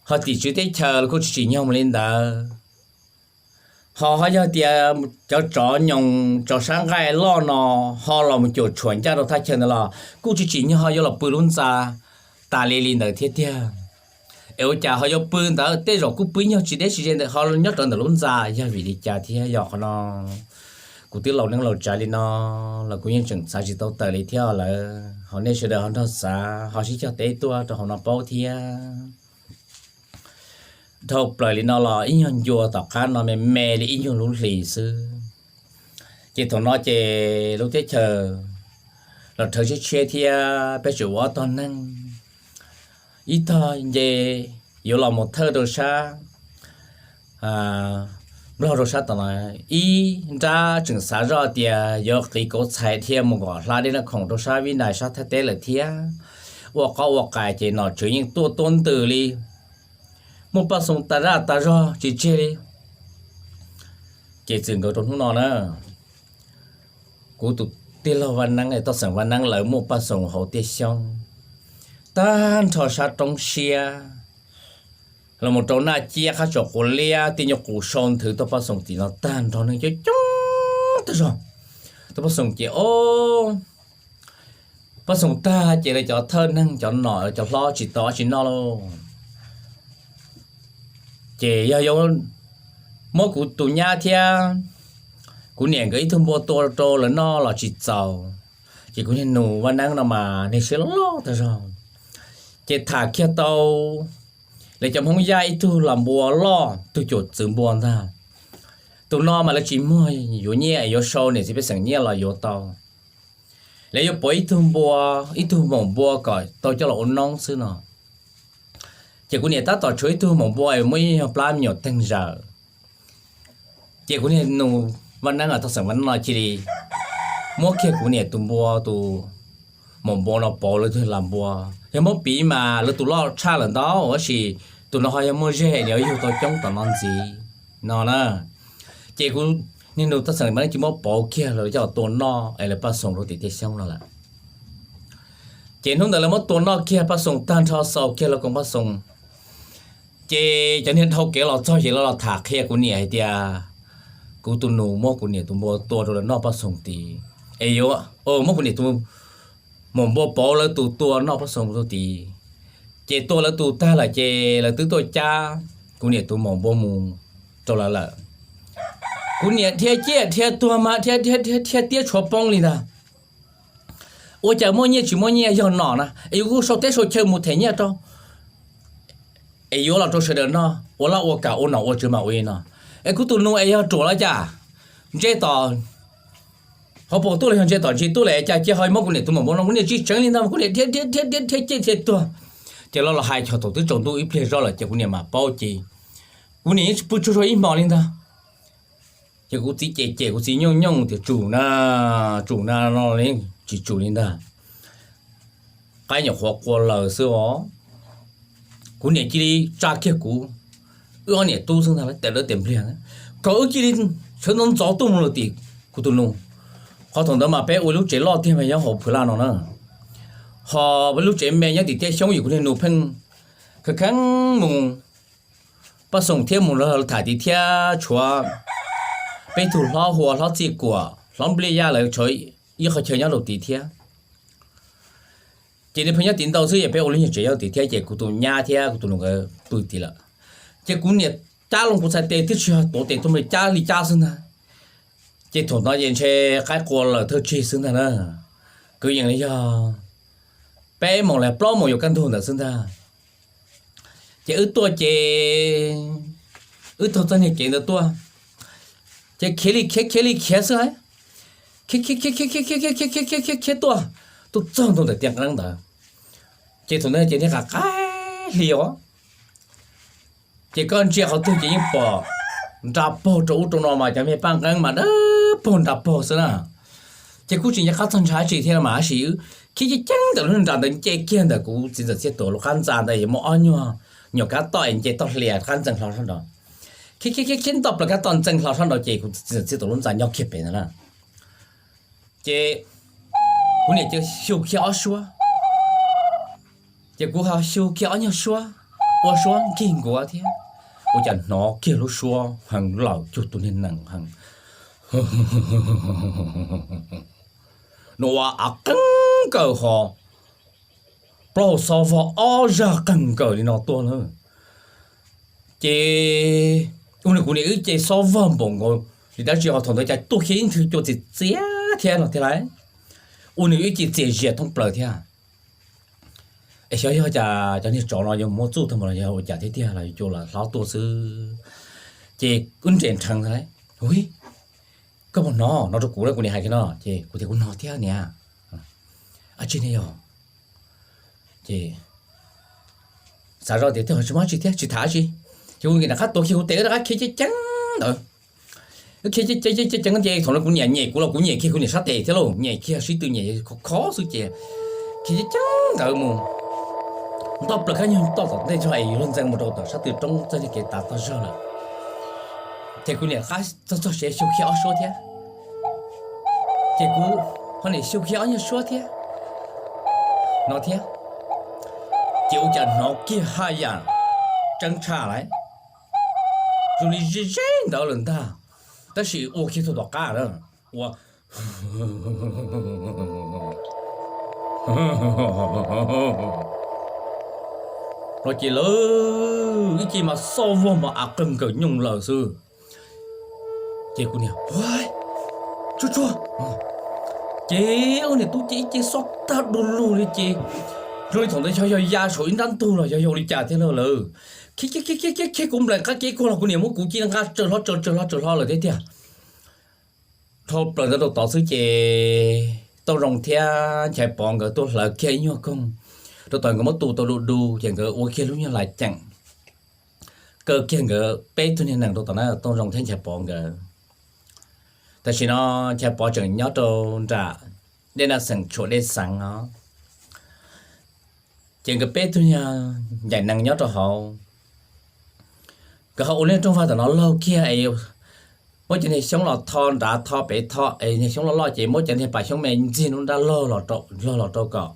ho tim tswv teb chaws los kuj tsis tsim nyog mus li ntawd. Ho ho yog tias cov tsov nyoos tsov sab nqaij loj no ho los mus cuam tshuam ncaj rau thaj chaw ntawd los kuj tsis tsim nyog ho yuav los pw lub ntxa tas li li ntawd thiab tiag. Es ua cas ho yuav pw ntawd, tej zaum kuj pw ib nyuag tsis deb tsis ze ntawd ho nyob rawv ntawm lub ntxa, yog vim li cas thiab? Yog qhov no kuv twb laus neej laus tsav li no los kuv yeej tseem xav tsis tau tawm li thiab lawm. Ho nej sawv daws ho nrog xav ho sib cog teb tuaj rau hauv no paub thiab. Dhau plaws li no los ib nyuag ncua tom qab no me me li ib nyuag lub hlis xwb. Ces thaum no ces lub teb chaws los rhawv tshiab tshiab thiab peb tseem ua ob tog neeg, ib tog nce yuav los mus thawj rau sab Nplog rau sab tom no, ib nrab tseem xav zoj tias yuav qiv kauv txhais dhia mus kom hla dej Naj Khoom rau sab Vib Nais sab Thaib teb lawm thiab. Ua qoob ua qais ces nom tswv yeej tuaj tuab ntws li, muaj Paj Xoom tas zaj tas zog tsis tseg li. Ces txwm nkawd rau hnub no na, kuv tus tij laug Vaj Neeb, toj xeem Vaj Neeb lawv muaj Paj Xoom hauv Tiaj Xyoob tag nrho sab roob siab los mus rau Naj Ciab qab tsom quav liab, Tiaj Nyuj Qus sau nthwv tuaj Paj Xoom tim no tag nrho neeg coob coob tag zog. Tuaj Paj Xoom ces o, Paj Xoom tag ces lawv cov thawj neeg cov nom cov hlob tsis tau dab tsi noj lauj. Ces yog yuav muab kuv tus nyab thiab kuv niam nkawd ib tug npua tua rau lawv noj los tsis txaus, ces kuv niag nus Vaj Neeb no mas niag siab loj loj tag zog. Ces tham kiag tau lawv cov Hmoob Yaj ib tug las npua loj, tug cuam txwv npua ntag. Tus no mas lawv tsis muag yuav nyiaj, yuav sau niam txiv pej xeem nyiaj los yuav tau. Lawv yuav pauv ib tug npua, ib tug maum npua kom tau coj los ua noob xwb no. Ces kuv niam tab tom tshuav ib tug maum npua es muaj ib nyuag plab me nyuam teeg zaws. Ces kuv niag nus Vaj Neeb, toj xeem Vaj Neeb no cia li muab kiag kuv niam tus npua, tus maum npua no pauv lawv tug las npua. Yog muab piv mas lawv tus loj tshaj lawm ntau, tab sis tus no ho yog muaj zej es nws yuav yug tau coob tom no ntxiv no na. Ces kuv niag nus toj xeem Vaj Neeb cia li muab pauv kiag lawv coj los tua noj es lawv Paj Xoom rau tim Tiaj Xyoob no lawm. Ces hnub ntawd lawv muab tua noj kiag Paj Xoom tag nrho, xaus kiag lawv koom Paj Xoom. Ces cov niag dhau kev los txog ces lawv los tham qhia kuv niam hais tias kuv tus nus muab kuv niam tus npua tua rau lawv noj Paj Xoom tid, es yuav muab kuv niam tus maum npua pauv lawv tus tua noj Paj Xoom rau tid. Ces tua lawv tus tag lawm ces lawv twb tuaj cab kuv niam tus maum npua mus rau lawv lawm. Kuv niam dhia ciaj dhia tuag mas dhia dhia dhia dhia tiab tshuav poob li ntag. Ua cas muaj nyiaj tsis muaj nyiaj yog nom na es yuav kuj sau teb sau chaw mus them nyiaj rau, es yuav los rau sawv daws noj, ua laj ua kam ua nom ua tswv mas ua li no. Es kuv tus nus es yog ruam los cas, ntse tom hauv paus tuaj los yog ntse tom ntsis tuaj lawm cas cia ho muab kuv niam tus maum npua no, kuv niam tsis tseev li ntag, kuv niam dhia dhia dhia dhia dhia ciaj dhia tuag. Ces lawv los hais thaum twb tsaus ntuj ib pliag zog lawm ces kuv niam mam paub ces kuv niam yeej tsis pw tsaug zog ib hmos li ntag. Ces kuv txiv cem cem kuv txiv nyooj nyooj tias tsum na, tsum na no tsis tsum li ntag. Qaib nyuam qhuav qua lawm xwb os. Kuv niam cia li tsa kiag kuv, wb ob niam tub xwb ntag, lawv tes dawb tes npliag, kom wb cia li sawv ntxov ntxov tuaj mus lawm tim kuv tus nus. Qhov thaum ntawd mas peb ua lub tsev loj tiag mas nyob hauv Phwv Laj no na. Ho peb lub tsev me nyob tim Tiaj Xyoob yus kuv niag nus pheej kheev kheev mus Paj Xoom thiab mus tham tid thiab tshuav peb tug hlob Hua, hlob Txij Kuam, hlob Npliaj Yaj lawv tshuav ib qhov chaw nyob rau tid thiab. Ces nws pheej nyob tid ntau xwb, ces peb ua lub nyuag tsev nyob tid thiab, ces kuv tus nyab thiab kuv tus nus nkawd pw tid lawm. Ces kuv niam cab loo kuv txhais tes twb tsis yog tuav tes tuaj, cab li cab xwb ntag. Ces thaum ntawd ces ntshe qaib qua lawm thawj tsig xwb ntag na. Kwv yees li yog peb moos los plaub moos yuav kaj ntug ntawd xwb ntag. Ces wb tuaj ces wb taug txoj niag kev ntawd tuaj, ces khiav li khiav khiav li khiav xwb, khiav khiav khiav khiav khiav khiav khiav khiav khiav khiav khiav tuaj, tuaj txog ntua ntawm tiaj nqeeb ntawd. Ces thaum ntawd ces niag qab qaib hli os, ces koj ntsia qhov twg ces yeej pom nra paug rau ub rau no mas cov me paj nqeeb mas dawb paug nra paug xwb na. Ces kuj tsis nco qab txog ntsha dab tsi thiab mas tab sis khiav ceev ceev ntawm lub nra ntawd nce kiag ntawm kuv txiv ntxawm Txhiaj Tuam lub qab ntxa ntawd yuav muaj ob nyuag nyuam kab toj es nce toj hlias qab ntxeeg hlo sab nraud. Khiav khiav khiav khiav ntoj plaws kab toj ntxeeg hlo sab nraud ces kuv txiv ntxawm Txhiaj Tuam lub ntxa nyob kiag pem ntawd na. Ces kuv niam cia xyu kiag ob suab, ces kuv ho xyu kiag ob nyuag suab, ua suab nkig nkuav thiab. Ua cas hnov kiag lub suab heev lawm cuag tus niag nees heev, nws ua av qeeb nkaws ho plaub hau xob vog ob zaj qeeg nkaws li no tuaj na. Ces ua nws kuv niam wb ces xob vog npaum nkaus li dab tsi ho thaum ntawd cas tuaj kiag ib nthwv cua txias txias thiab no thiab lauj. Ua nws wb ces txias zias thoob plaws thiab. Es xyov yog cas cov niag tsov no yuav muab txuj tag npaum los yog ua cas thiab tiag los yuav cua los hlob tuaj xwb. Ces wb nres nrheev ntag lauj. Ui, koj puas hnov no rau kuv, kuv niam hais kiag no ces kuv tias kuv hnov thiab niam. Ab tsi ne yog? Ces xav zoj tias tej zaum tsis muaj dab tsi thiab tsis tham dab tsi. Ces kuv nkim rov qab tuav kiag kuv tes rov qab khiav ceev ceev ntawd. Khiav ceev ceev ceev ceev ces thaum no kuv niam nyem kuv los kuv nyem kiag kuv niam sab tes thiab lauj, nyem kiag sib tw nyem khov khov xwb ces khiav ceev ceev ntawd mus. nto plaws kab nyuag toj tom ntej zog es yus luag ntxeev mus rau tom sab tw roob txoj niag kev tav toj zog lawm. Ces kuv niam qab txog txog siav xyu khiav ob suab thiab. Ces kuv ho niam xyu khiav ob nyuag suab thiab no thiab. Ces ua cas hnov kiag haj yam tseeb tshaj lawm, zoo li ze ze ntawd lawm ntag, tab sis ua kiag tug tom qab na, ua no ces lawv ib ce mas xoj vog mas av qawg nkaws nyooj lawm xwb. Ces kuv niam, tsuag tsuag, ces ua niam tub ces ib ce xob tag du lug li ces zoo li thaum ntawd xyov yog ya saum ib nrab ntug los yog yog ua li cas thiab lawm. Khiav khiav khiav khiav khiav kuv nplaim qab kev kuag los kuv niam muab kuv ci nqa tsawv hlo tsawv tsawv hlo tsawv hlo lawm thiab tiag. Dhau plaws ntawd rau tod xwb ces Tooj Zoo thiab Nchaiv Pov nkawd tuaj hlawv kiag ib nyuag koog rau tom nkawd muab tu tau du du ces nkawd ua kiag lub nyuag lais ceem kaw kiag nkawd peb tug niag nees rau tom na, Tooj Zoo thiab Nchaiv Pov nkawd. Tam sim no Nchaiv Pov tseem nyob rau nram Dej Naj Xeem tshuam Dej Xeev no. Ces nkawd peb tug niag ncaim nees nyob rau hauv, nkawd ho ua lub rooj vag tom no laug kiag es muab cov niag xyoob los tho nrad tho pem tho es niag xyoob loj loj ces muab cov niag pas xyoob me ntxig nruab nrab laug los rau kom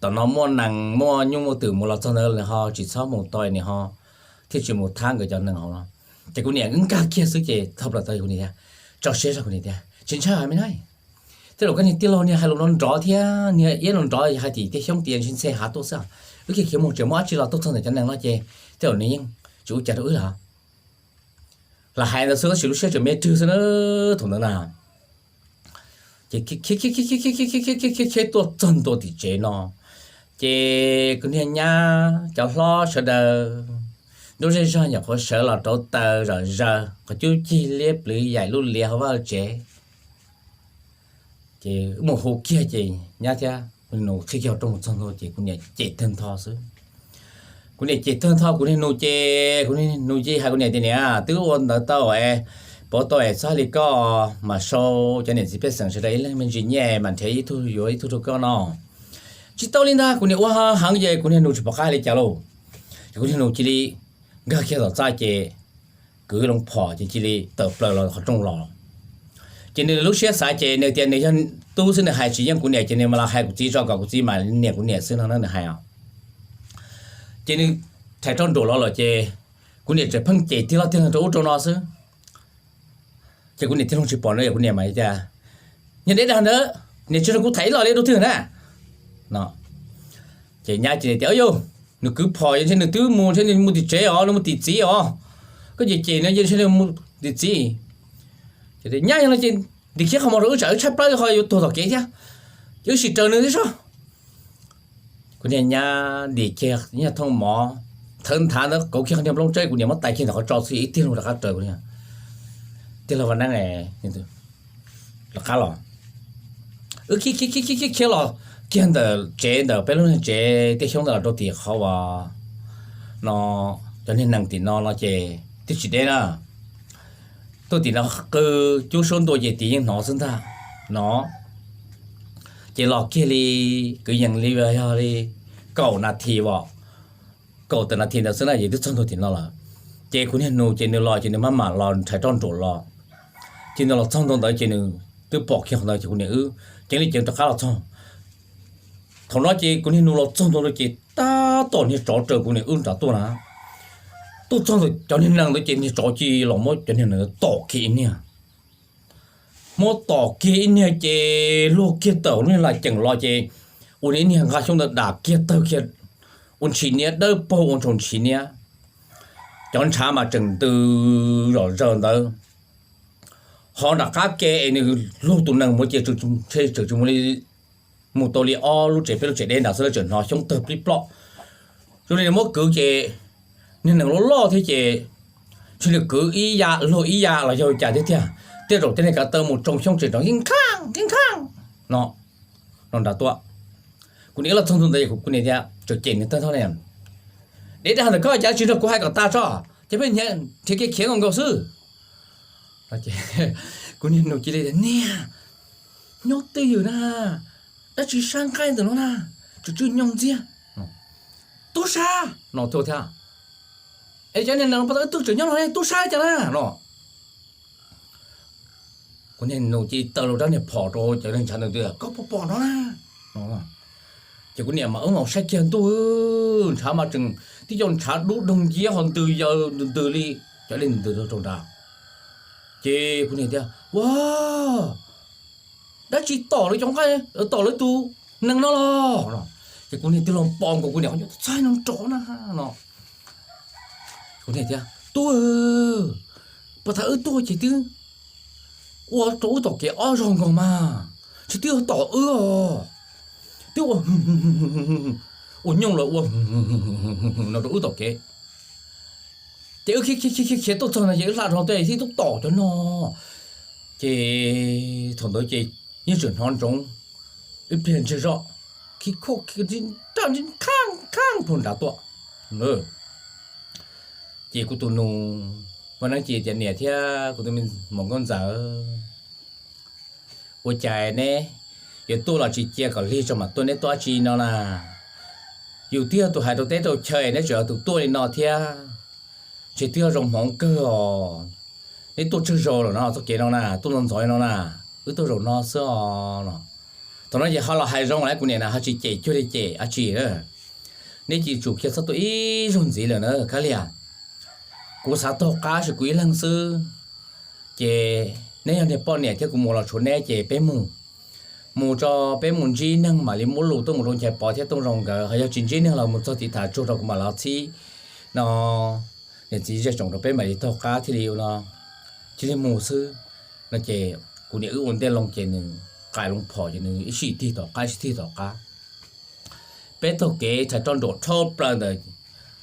tom no muaj nees muaj nyuj muaj twm mus los txog ntawd nws ho tsis txhob mus tau nws ho thiaj tsis mus thab nkawd cov nees hauv no. Ces kuv niam nkag kiag xwb ces dhau plaws tod kuv niam tias, tso siab zog kuv niam tias tsis ntshai me na. Tej zaum koj niag tij laug niag hais lus no nrov thiab niag iab no nrov hais tim tej xyoob tim ntsis ntxhe hav tuaj xwb. Wb khiav khiav mus tseem muaj dab tsi los tuaj txog ntawm cov nees no ces tej zaum nws yeej tsis ua cas rau wb lawm. Lam hais ntawd xwb tab sis lub siab tseem me rwg xwb na thaum ntawd na. Ces khiav khiav khiav khiav khiav khiav tuaj txog ntua tim tsev no, ces kuv niag nyab cov hlob sawv daws nruab zej zog nyuam qhuav sawv los rauv taws zom zaws qhov cub cig liab plwv yaim lub liav hauv vaj tsev. Ces wb mus hu kiag ces nyab thiab kuv niag nus qhib kiag hauv rooj mus txog ntua ces kuv niam cem tag nrho xwb. Kuv niam cem tag nrho kuv niag nus ces kuv niag nus cia li hais kuv niam tias, niam, twb ua ntawd tau es, pauv tau es txhob li koj mas sau cov niam txiv pej xeem sawv daws ib leeg me ntsis nyiaj mas nrhiav ib tug yuav ib tug rau koj no. Tsis tau li ntag, kuv niam ua heev ces kuv niag nus tsis pom qab hais li cas lauj. Ces kuv niag nus cia li nkag kiag tom txaj ces kwv loo phom ces cia li tawm plaws los qhov rooj los. Ces nws lub siab xav ces nws tias nws yog tub xwb nws hais tsis yeej kuv niam ces nws mam los hais kuv txiv tso kom kuv txiv mam niam kuv niam xwb no na nws hais os. Ces nws rhais roj nruam los lawm ces kuv niam tseem pheej cem tiag loj tiag rau ub rau no xwb. Ces kuv niam tig loo tsis pom no yog kuv niam mas tias, niag deb dag ntawd, niam tsis nrog kuv tham ib los li rau twg na no. Ces nyab cia li tias, yog nws kwv phom ntshe nws twb mus ntshe nws mus tim tsev os, nws mus tim txiv os. Koj cem cem nws ntshe nws mus tim txiv. Nyab yog no ces ntim kiag qhov mos rau wb tsam wb tshaib plab ho yuav tuag tom kev thiab, ces wb sim raws nws thiab soj. Kuv niag nyab ntim kiag nyuag thooj mov, thawv nthav ntawd kauv kiag qhov niag nplooj tsawb kuv niam muab tais kiag ntawm qhov tso xwb ib tiag loo rov qab raws kuv niag tij laug Vaj Neeb rov qab los. Wb khiav khiav khiav khiav khiav los kiag ntawm tsev ntawm peb lub niag tsev tej xyoob ntawd los rau tim qhov uas no cov niag nees tim no no ces twb tsis deb na. Tuaj tim no qw cub suab ntua ces tim yeej hnov xwb ntag no. Ces los kiag li kwv yees li yog li kaum nas this os, kaum tawm nas this ntawd xwb na ces twb txog ntua tim no lawm. Ces kuv niag nus ces nws los ces nws maj mam los rhais roj nruam los. Ces nws los txog ntua ntawd ces nws twb pom kiag qhov ntawd ces kuv niam wb ceev li ceev rov qab los txog. Thaum no ces kuv niag nus los txog ntua ntawd ces tab tom niag tsov raws kuv niam wb nram tuaj na. Tuaj txog ntawm cov niag nees ntawd ces niag tsov cia li los muab cov niag nees ntawd tom kiag ib niag. Muab tom kiag ib niag ces luag kiag tawm lub niag laj ceem los ces ua ib niag nqa xyoob ntawd dam kiag tawg kiag, ua ntshis niab dawb paug ua ntshis niab. Cov ntshav mas tseem ntws zom zaws ntawd. Ho nram qab ke es nws luag tus nees mus ces tseem tsis mus li, mus tau li ob lub tsev peb lub tsev deb nram xwb tseem hnov xyoob tawg plib ploj. Zoo li nws muab kwv ces niag nees loj loj thiab ces ntshe nws kwv ib ya luag ib ya los yog cas thiab tiag. Tej zaum tej niag kav taw mus tsoo xyoob tseem rov nkheej nkheej no, no nram tuaj. Kuv niam los txog ntua ntawd kuv niam tias tseem cem nws tag nrho li, deb dag ntawm koj cas tsis nrog kuv hais kom tas tso, ces pheej nrhiav kev khiav nkaus nkaus xwb. Kuv niag nus cia li tias niag, nyob twj ywm na, dab tsi sab nqaij ntawm no na, tsw tsw nyoog ntxiag. tub sab no thiab. Es cov niag nees no puas tau wb tug tseem nyob no, tub sab cas na no. Kuv niag nus cia li taw lub rab niag phom rau cov neeg ntshav ntawd tias koj puas pom no na. Ces kuv niam mas wb mam saib kiag ntuj, ntshav mas tseem tib co ntshav dub doog nciab ho ntws yaws ntws ntws li cov dej ntws rau nrad. Ces kuv niam tias ua dab tsi tom lawv cov nqaij, tom lawv tus nees no los? Ces kuv niam twb los pom nkaus kuv niam qhov ncauj txaij no nrov na no. Kuv niam tias tub, puag ta wb tuaj ces twb ua rau wb tom kev ob zaug nkaus mas, tsis twb yog tom wb os, twb ua, ua nyooj los ua no rau wb tom kev. Ces wb khiav khiav khiav tuaj txog no ces wb hla rau tej thiab tub tom cov no. Ces thaum ntawd ces yeej tseem hnov ntsoov ib pliag ntseg zoj, khib khoj nrij nraj nrij nkhaj nkhaj puag nrad tuaj. Ces kuv tus nus ua neeb ces tias niam thiab kuv tus me muam nkauj ntxawm, ua cas neb yuav tuaj los tsis cia kom lig tso mam tuaj, neb tuaj dab tsi no na? Yus twb yog tus hais rau teb rau chaw, neb tseem yog tus tuaj li no thiab. Ntshe twb yog zoo hmoov kawg os, neb tuaj tsawg zaus lawm no txoj kev no na, tuaj ntxov ntxov li no na, wb tuaj zaum no xwb os no. Thaum no ces ho los hais zoo lawm, kuv niam na ho tsis cem cuag li cem dab tsi. Neb cia li tsum kiag txhob tuaj ib zaug ntxiv lawm na Kab Lias. Kuv xav taug qab sis kuv ib leeg xwb, ces neb yog niag poj niam thiab kuv mus los tshuav neb ces peb mus, mus tso, peb mus ntsib neeg mam li muab lus tuaj mus rau Nchaiv Pov thiab Tooj Zoo nkawd, ho yog tsis ntsib neeg los mus txog tim tham tsuag rau kuv mam los txhib no. Niam txiv zej tsoom rau peb mam li taug qab thiaj li no, cia li mus xwb no. Ces kuv niam wb ua ntej loo ces nws qais loo phom ces nws ib sij tig tom qab ib sij tig tom qab. Peb taug kev rhais roj nruam dhau plaws ntawm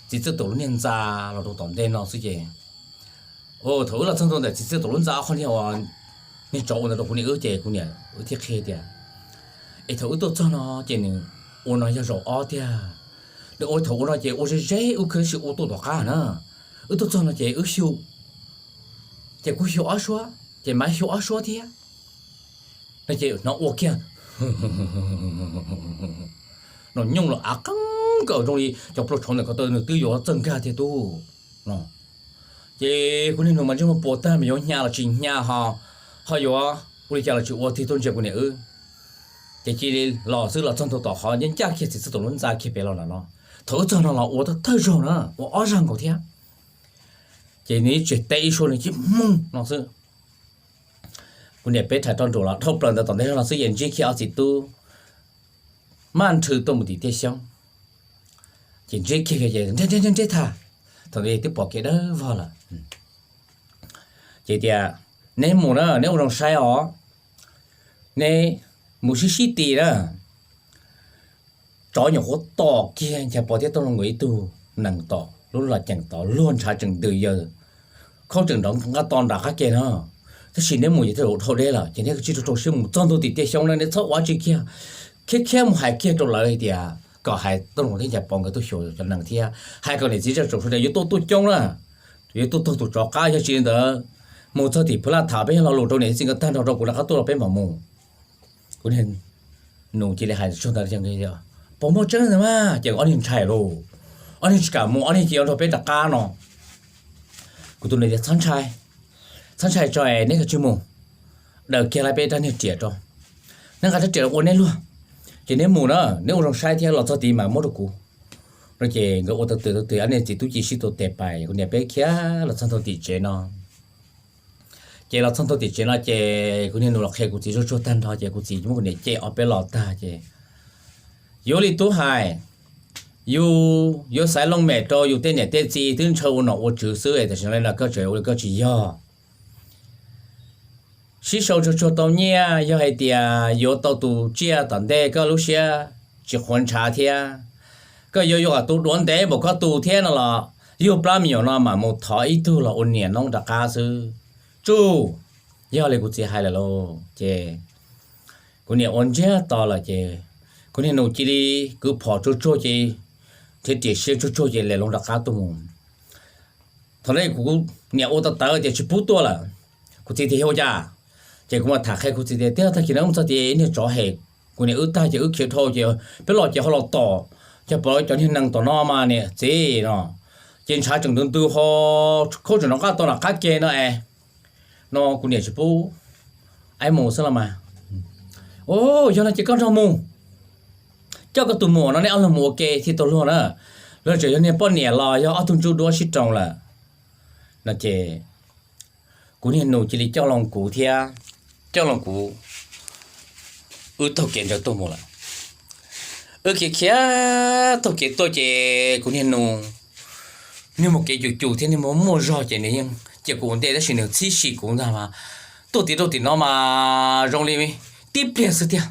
txiv Txawj Tuam lub niag ntxa los rau tom ntej no xwb ces, thaum wb los txog ntua ntawm txiv Txawj Tuam lub ntxa, qhov niag, niag tsov ua ntawd rau kuv niam wb ces kuv niam wb thiaj qhia tias, es thaum wb tuaj txog no ces nws ua no yog zaum ob tiag. Nws ua thaum ua no ces ua ze ze wb khwv sis ua tuaj tom qab na. Wb tuaj txog no ces wb xyu, ces kuv xyu ob suab ces mas xyu ob suab thiab. No ces hnov ua kiag no nyooj los av qeeb nkaus zoo li cov plua tshauv ntawm ko taw nws twb yuav txawj nkag tiag tub no. Ces kuv niag nus mas ntsej muag puas tag mas yuav hnya los tsis hnya ho, ho yuav ua li cas los tsis ua, tig tuaj ntsia kuv niam wb. Ces cia li los xwb, los txog ntua tom qhov ncaj ncaj kiag txiv Txawj Tuam lub ntxa kiag pem los no. Thaum wb txog no los ua thawj zaug na, ua ob zag nkaus thiab. Ces nws ib tseg teb ib suab nws cia li moog no xwb. Kuv niam peb rhais roj nruam los dhau plaws ntawd tom ntej no xwb ces ntsib kiag ob txiv tub maj nrhw tuaj mus tim Tiaj Xyoob. Ces ntsib kiag ces nreb nreb nreb nreb tag, thaum ntawd twb pom kev dawb vog lawm. Ces tias, neb mus na, neb ua zoo saib os, neb mus sib sib tis na. Tsov nyuam qhuav tom kiag Nchaiv Pov thiab Tooj Zoo nkawd ib tug nees tom lub los ceem tod, luag ntshav tseem ntws yaws, khaub tseem nrov nqaj to nram qab ke no. Tab sis neb mus ces twb dhau deb lawm ces neb kav tsij rau rau siab mus txog ntua tim Tiaj Xyoob na, neb txhob ua dab tsi kiag, khiav khiav mus hais kiag rau lawv tias kom hais Tooj Zoo thiab Nchaiv Pov nkawd tuaj xyuas cov nees thiab hais kom niam txiv zej tsoom sawv daws yuav tuaj tuaj coob na, yuav tuaj taug tus tsov qab, yog tsis li ntawd mus txog tim Phuv Laj Tham peb yog lo lus rau niam txiv nkawd tag nrho rau kuv rov qab tuaj los peb mam mus. Kuv niag nus cia li hais tsuag ntawd, pom muaj tseeb ntawd mas, ces ob niag ntshai lauj, ob niag tsis kam mus, ob niag cia li nrog peb rov qab no. Kuv tus nus tias txhob ntshai, txhob ntshai tso es neb kav tsij mus, daws kiag lawv peb rab niag riam rau, neb nqa rab riam los ua neb luag, ces neb mus na, neb ua zoo saib thiab los txog tid mas muab rau kuv no. Ces nkawd ua tau twg tau twg, ob niag txiv tub ci sib tua tes pais, kuv niam peb khiav los txog ntua tim tsev no. Ces los txog ntua tim tsev no ces kuv niag nus los qhia kuv txiv tsuag tsuag tag nrho ces kuv txiv muab kuv niam cem ob peb los tag ces, yus li tub hais, yus yuav xaiv looj mem rau yus tej niam tej txiv twb ntshaw ua nom ua tswv xwb es tam sim no li no koj tseem ua li koj tsis yog. Sib sau tsuag tsuag tau nyiaj, yog hais tias yuav tau tus tsiaj tom ntej koj lub siab tsis qhuav ntshav thiab, koj yuav yuav kom tus duav ntev npaum koj tus thiab no los yug plab me nyuam no mam mus thov ib tug los ua niam noob rov qab xwb. Tsuj, yog li kuv txiv hais lawm lauj. Ces kuv niam ua ntsiag to lawm ces kuv niag nus cia li kwv phom tsuag tsuag ces thiab riam siab tsuag tsuag ces lawv loo rov qab tuaj mus. Thaum no kuv niam ua tau tawv ces tsis pub tuaj lawm. Kuv txiv tias yog ua cas? Ces kuv mam tham qhia kuv txiv tias tiag tag kis no wb mus txog tias ib niag tsov hem kuv niam wb tag ces wb khiav dhau ces peb los ces ho los tom, Cog pom cov niag nees tom no mas niam txiv no, ces ntshav tseem ntws ntws ho khaub tseem rov qab tau nram qab ke no es, no kuv niam tsis pub, aib mus xwb los mas. Yog no ces koj nrog mus, coj koj tus muam no nej ob leeg mus ua ke thiaj tau luag na. Luag tseem yog niag poj niam los yog ob tug ntsuj duab sib roos lawm no ces kuv niag nus cia li coj loo kuv thiab, coj loo kuv, wb taug kev ntawd tuaj mus lawm. Wb khiav khiav taug kev tuaj ces kuv niag nus, niag mus kev cum cum thiab niag muaj muaj zog ces nws yeej cia kuv ua ntej tab sis nws txhib si kuv ntag mas, tuaj tim rau tim no mas zoo li tib pliag xwb tiag.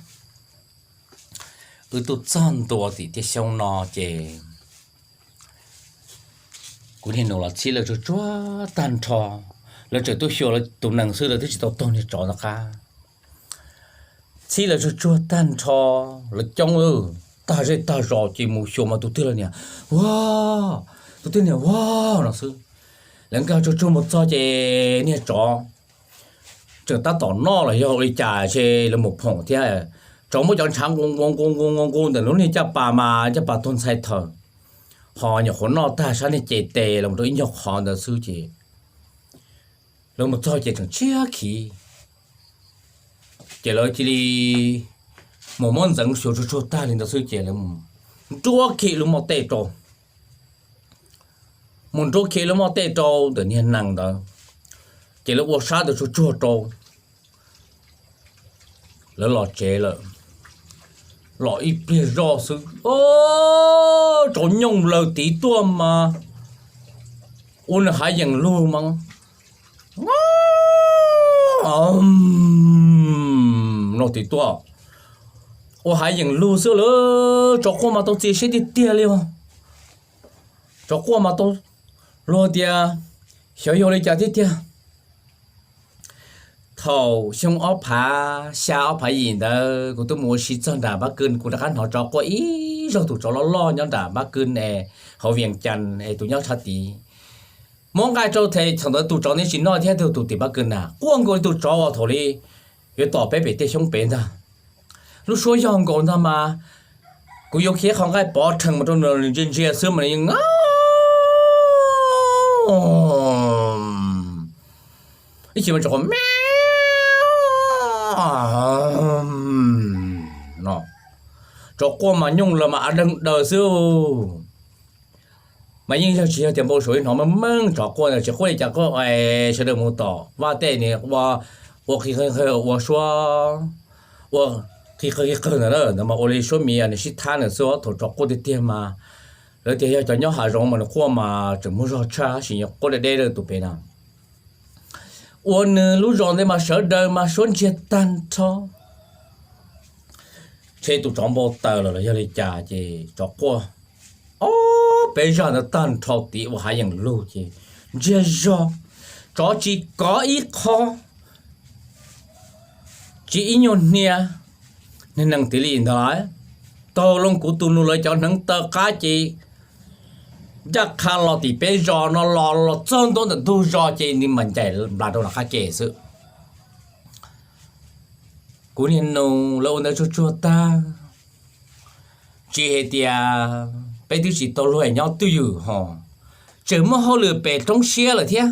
Wb tuaj txog ntua tim tiaj xyoob no ces kuv niag nus los txhib lawv tsuag tsuag tag nrho, lawv tseem tuaj xyuas lawv tus nees xwb lawv twb tsis tau taug niag tsov ntawd qab. Txhib lawv tsuag tsuag tag nrho, lawv coob tag zej tag zos ces mus xyuas mas tus twg los niam, ua, tus twg niam ua no xwb. Lawv nkag tsuag tsuag mus txog ces niag tsov tseem tab tom noj los yog ua li cas ces lawv mus phoom thiab. Tsov muab cov ntshav nqus nqus nqus nqus nqus nqus ntawm lub niag caj pas mas caj pas tuag ntxhais thawm, ho nyuam qhuav noj tag sab niag ces tes los rau ib nyuag qhov ntawd xwb ces lawv mus txog ces tseem tshiab khiv. Ces lawv cia li mus muab ntxeev xyuas tsuag tsuag tag li ntawd xwb ces lawv mus nruab khi lub moj tej rau, mus nruab khi lub moj tej rau ntawm niag nees ntawd, ces lawv ua sab ntawd tsuag tsuag rau, lawv los tsev lawm. Los ib pliag zoj xwb, tsov nyooj lawg tid tuaj mas ua nws hav yeem lug mas, no tid tuaj ua hav yeem lug xwb lawm. Tsov quaj mas tau txias siab tiag tiag li os. Tsov quaj mas tau luag tias xyov yog li cas thiab tiag. Thaum xyoo ob phav xya ob phav yim ntawd kuv twb mus ua si txog nram Npab Kwj, kuv rov qab hnov tsov quaj ib zaug, tus tsov loj loj nyob nram Npab Kwj es hauv Vias Cas es tus nyob tshav tid. Muab nqaij rau them thaum ntawd tus tsov nws tsis noj thiab, tus tim Npab Kwj na quaj nkaus li tus tsov uas thaum li yuav tom peb pem tiaj xyoob pem ntag. Lub suab yog nkaus ntag mas kuv yuav khiav qhov nqaij pov rhees mus rau nws ntsia ntsia xwb mas nws yeej ib chim mas tsov quaj me no, tsov quaj mas nyooj lawg mas a deeg daws xwb. Mas yeej yog tsis yog tias npau suav hnov meej meej tsov quaj ntawd, tsis quaj li cas quaj es sawv daws mus tom vaj tej nws ua, ua qhi qawg ua suab, ua qhi qawg qhi qawg ntawd na, ntawd mas ua li suab miv nws sib thab ntawd xwb. Thaum tsov quaj tiag tiag mas lawv tias yog cov nyob hav zoov mas nws quaj mas tseem muaj zog tshaj, tab sis nws quaj deb deb rau tus pem na. Ua nws lub zos ntawd mas sawv daws mas suab ntsiag tag nrho. Ntshe tus tsov npau taws los los yog li cas ces tsov quaj ob peb zag ntawd tag nrho tid ua hav yeem lug ces ntsiag zog, tsov tsis kov ib qho, tsis ib nyuag hnia, niag nees tiv li ntawd lawm. Taug loo kuv tus nus lawv cov hneev taw qab ces ncaj qha los tim peb zos no los los txog ntua ntawm ntug zos ces nws mam ncaim nplas rau nram qab ke xwb. Kuv niag nus lawv ua ntawd tsuag tsuag tag, tsis hais tias peb twb tsis tau luag nyob twj ywm ho tseem muaj hauj lwm pem roob siab lawm thiab.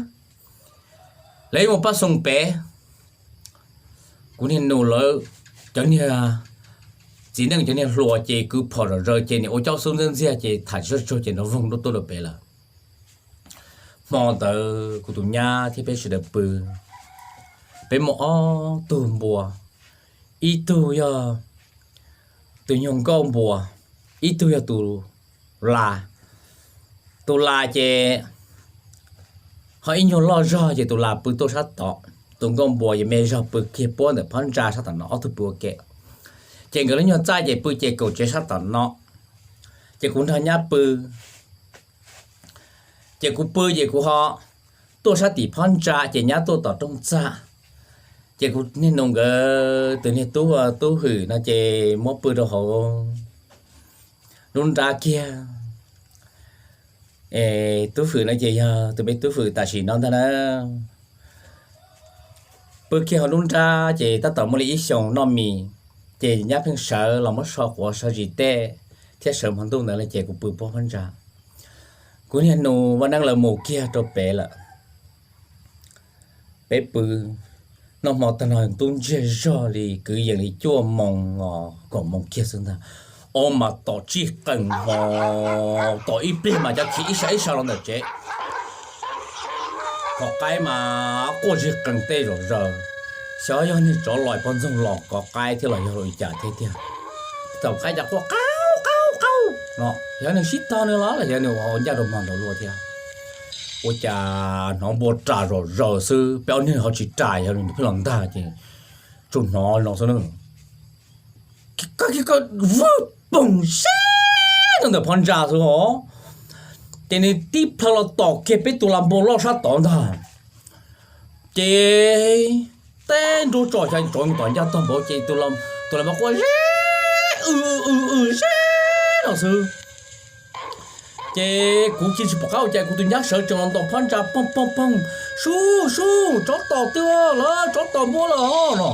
Lawv mus paj xoom pem, kuv niag nus lawv cov niag txiv neej cov niag hluas ces kwv phom zom zaws ces nws ua caub xub ntxiag ntxiag ces tham tsis txog tsuag ces nrov voog dub tuaj rau pem lawm. Hmo ntawd kuv tus nyab thiab peb sawv daws pw, peb muaj ob tug npua, ib tug yog tus nyuag nkauj npua, ib tug yog tus las. Tus las ces ho ib nyuag loj zog ces tus las pw tuaj sab tod, tus nkauj npua ces me zog pw kiag puab ntawm phab ntsa sab tom no, ob tug pw ua ke. Ces nkawd lub nyuag txaj ces pw ces kaum tsev sab tom no, ces kuv nrog nyab pw. Ces kuv pw ces kuv ho tuaj sab tim phab ntsa ces nyab tuaj tom rooj txaj. Ces kuv niag nus nkawd tus niag tub, tub hwm no ces muab pw rau hauv lub nrab kiag. Tub hwm no ces yog tus me tub hwm tam sim no ntag na. Pw kiag hauv lub nrab ces tab tom muaj li ib xyoos noj mis, ces nyab pheej sawv los muab so quav so zis tej, thiab sawv hmo ntuj ntawd lawm ces kuv pw puag phab ntsa. Kuv niag nus Vaj Neeb lawv mus kiag rau pem lawm. Peb pw noj hmo tag no tub ntsiag zog li kwv yees li cuaj moos os, kaum moos kiag xwb ntag. Ob mas tom tsij qees hmo, tom ib pliag mas cov khiv ib sab ib sab los ntawm tsev. Kov qaib mas quaj zig qees tej zom zaws, xyov yog niag tsov los poj ntxoog los kov qaib thiab los yog li cas thiab tiag. Thaum qaib cas quaj qaub qaub qaub no, yog nws sib tog nws los los yog nws ua ncaj rau hmo nraud luaj thiab. Ua cas hnov npua ras zom zaws xwb, peb ob niag ho tsis ras, yog nws pheej los ntag ces tsuas hnov no xwb na. Vwj poog seb rau ntawm phab ntsa xwb os, ces nws tib plhaw los tom kiag peb tus las npua loj sab tod ntag. Ces teb nruab tso xyov tsov tom ncaj tog npaum ces tus las npua quaj zeb w w w zeb no xwb. Ces kuv cia tsis pom qab ua cas, kuv tus nyab sawv tsees los ntaus phab ntsa poog poog poog, sub sub, tsov tom twg lawm, tsov tom npua lawm no.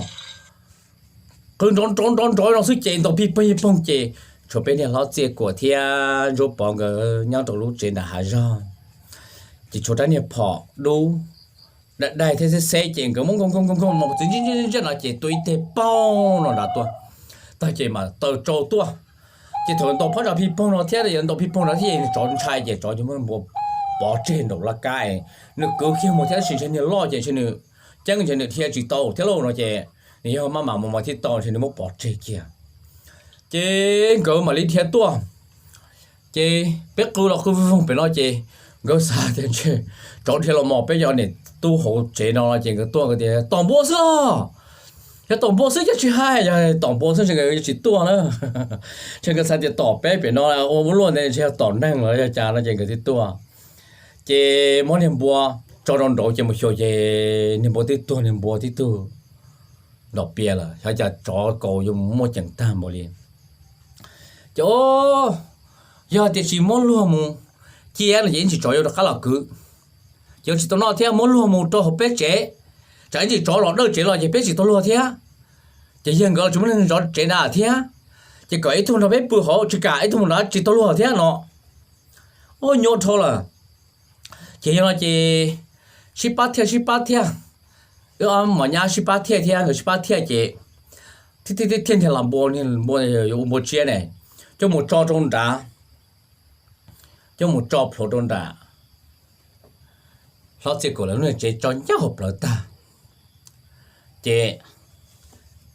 Qw nrov nrov nrov nrov no xwb ces ntaus pig poog pig poog ces tshuav peb niag hlob Txiaj Kuam thiab Ntsuab Pov nkawd nyob rau lub tsev nram hav zog. Ces tshuav rab niag phom dub daj daig thiab xeb xeb ces nkawd muab nkaug nkaug nkaug nkaug no txwv ntsej ntsej ntsej no ces tua ib teg poog no nrad tuaj. Tag ces mas taws tsau tuaj. Ces thaum ntaus phab ntsa pig poog no thiab yog ntaus pig poog no thiab tsov ntshai ces tsov ces muab npua pov tseg nraum laj kab. Nws kwv kiag mus thiab tab sis ntshe niag loj ces ntshe nws ceeb ntshe nws dhia tsis tau thiab lauj no ces nws yog maj mam mus mas thiaj tau ntshe nws muab pov tseg kiag. Ces nkawd mam li dhia tuaj. Ces peb qw los qw voog pem no ces nkawd xav tias ntshe tsov dhia los mos peb cov niam tub hauv tsev no ces nkawd tuaj nkawd tias tom npua xwb los. Yog tom npua xwb cas tsis hais, yog tom npua xwb ntshe nkawd tsis tuaj na. Ntshe nkawd xav tias tom peb pem no ua muab luaj ntawd ntshe yog tom neeg los yog cas no ces nkawd twb tuaj. Ces muab niag npua tso rau nraud ces mus xyuas ces niag npua twb tuag, niag npua twb tuag nrom pias lawm, xyov cas tsov kaus yuav mus muaj ceem tag npaum li. Ces yog tias tsis muab luag mus cia no ces ib ntsis tsov yuav rov qab los kwv. Ces tsis tau noj thiab, muab luag mus rau hauv peb tsev, tsam ib ntsis tsov los dawj tsev los ces peb tsis tau luag thiab. Ces yawg nkawd los tsis muaj neeg zov tsev na thiab, ces kom ib tug nrog peb pw hauv, tsis kam ib tug mus nrad tsis tau luag thiab no. Ua nyuaj dhau lawm. Ces yog no ces sib pab thiaj sib pab thiaj, wb ob mos nyab sib pab thiaj thiab nkawd sib pab thiaj ces thiaj thiaj thiaj nrhiav los npua, npua yuav ua npua tsiab ne, coj mus tso rau nrad, coj mus tso plhuav rau nram hlob Txiaj Kuam lawv lub niag tsev tso ncaj hauv plawv tag. Ces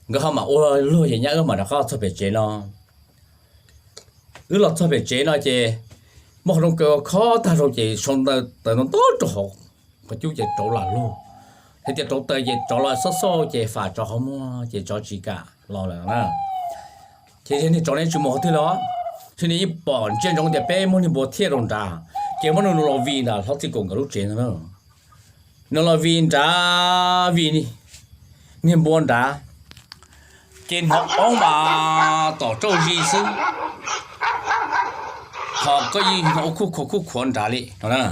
nkawd ho mam ua luag ces nyab wb mam rov qab txog pem tsev no. Wb los txog pem tsev no ces muaj qhov rooj kaw khob tag rau ces sau ntawv tawv ntau ntau rau hauv qhov cub ces rauv lam luag. Hais tias rauv taws ces rauv los xauj xauj ces fam tsov qhov muag ces tsov tsis kam los lawm na. Ces yog niag tsov ne tsis mus qhov twg los, ces nws yeej pom ntsia ntsoov tias peb muab niag npua thiaj rau nrad, ces muab nws los vij nram hlob Txiaj Kuam nkawd lub tsev no na. Nws los vij nrad, vij niag npua nrad, ces hnov oob mas tom tsauj zis xwb, ho koj yeej hnov ua khuj khuav khuj khuav nrad li no na.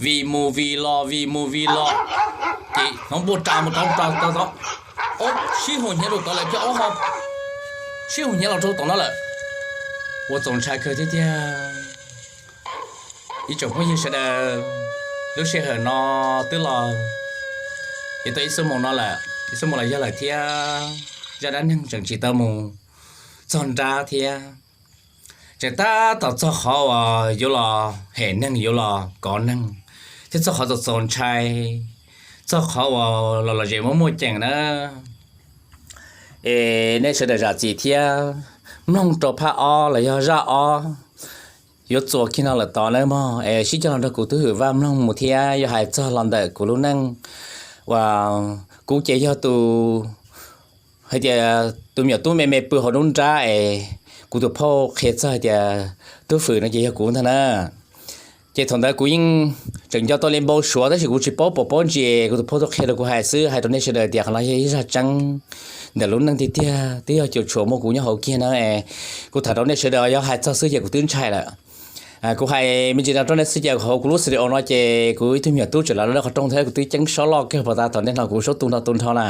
Vij mus vij los, vij mus vij los, ces hnov npua ras mus rau tod, sib haum hnyav rau tod lawm thiab, sib haum hnyav los rau tom no lawm. Ua txaus ntshai kawg thiab tiag. Ib tsoom phooj ywg sawv daws, lub sij hawm no twb los yuav tau ib xuab moos no lawm, ib xuab moos los yog lawm thiab, zaj dab neeg tseem tsis tau mus txog nrab thiab. Tseem tab tom txog qhov uas yuav los hem neeg, yuav los kov neeg, thiab txog qhov txaus txaus ntshai, txog qhov uas los lom zem muaj muaj ceem na. Es nej sawv daws zam txim thiab, mloog rau phab ob los yog zaj ob yuav txuas kiag no lawm tod nawb mog. Es sib cog los nrog kuv tub hwm Vaj mloog mus thiab, yuav hais txog los ntawm kuv lub neej uas kuv ces yog tus, hais tias tus me nyuam tub me me pw hauv nruab nrab es kuv tus phauj qhia txog hais tias Tub Fwm no ces yog kuv ntag na. Ces thaum ntawd kuv yeej tseem nco tau li npau suav tab sis kuv tsis paub pom paub ntsis, kuv tus phauj tuaj qhia rau kuv hais xwb, hais rau nej sawv daws tias qhov no yog ib zaj tseeb ntawm lub neej tiag tiag, twb yog cuam tshuam muaj kuv nyob hauv kiag na. Kuv tham rau nej sawv daws yog hais txog xwb ces kuv twb ntshai lawm. Kuv hais me ntsis no rau nej xwb ces hauv kuv lub studio no ces kuv ib tug me nyuam tub tseem los lawm qhov rooj thiab kuv twb ceeb sob loj kawg puas tas thaum ntej no kuv sob tu nrho tu nrho na.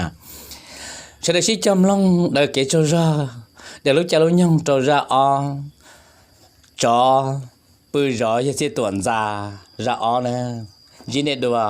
Sawv daws sib cog mloog daws kev tsaug zog, daws lub caij lub nyoog rau zaj ob. Tsov pw zov yawg Txhiaj Tuam ntxa. Zaj ob na, ntsib nej dua.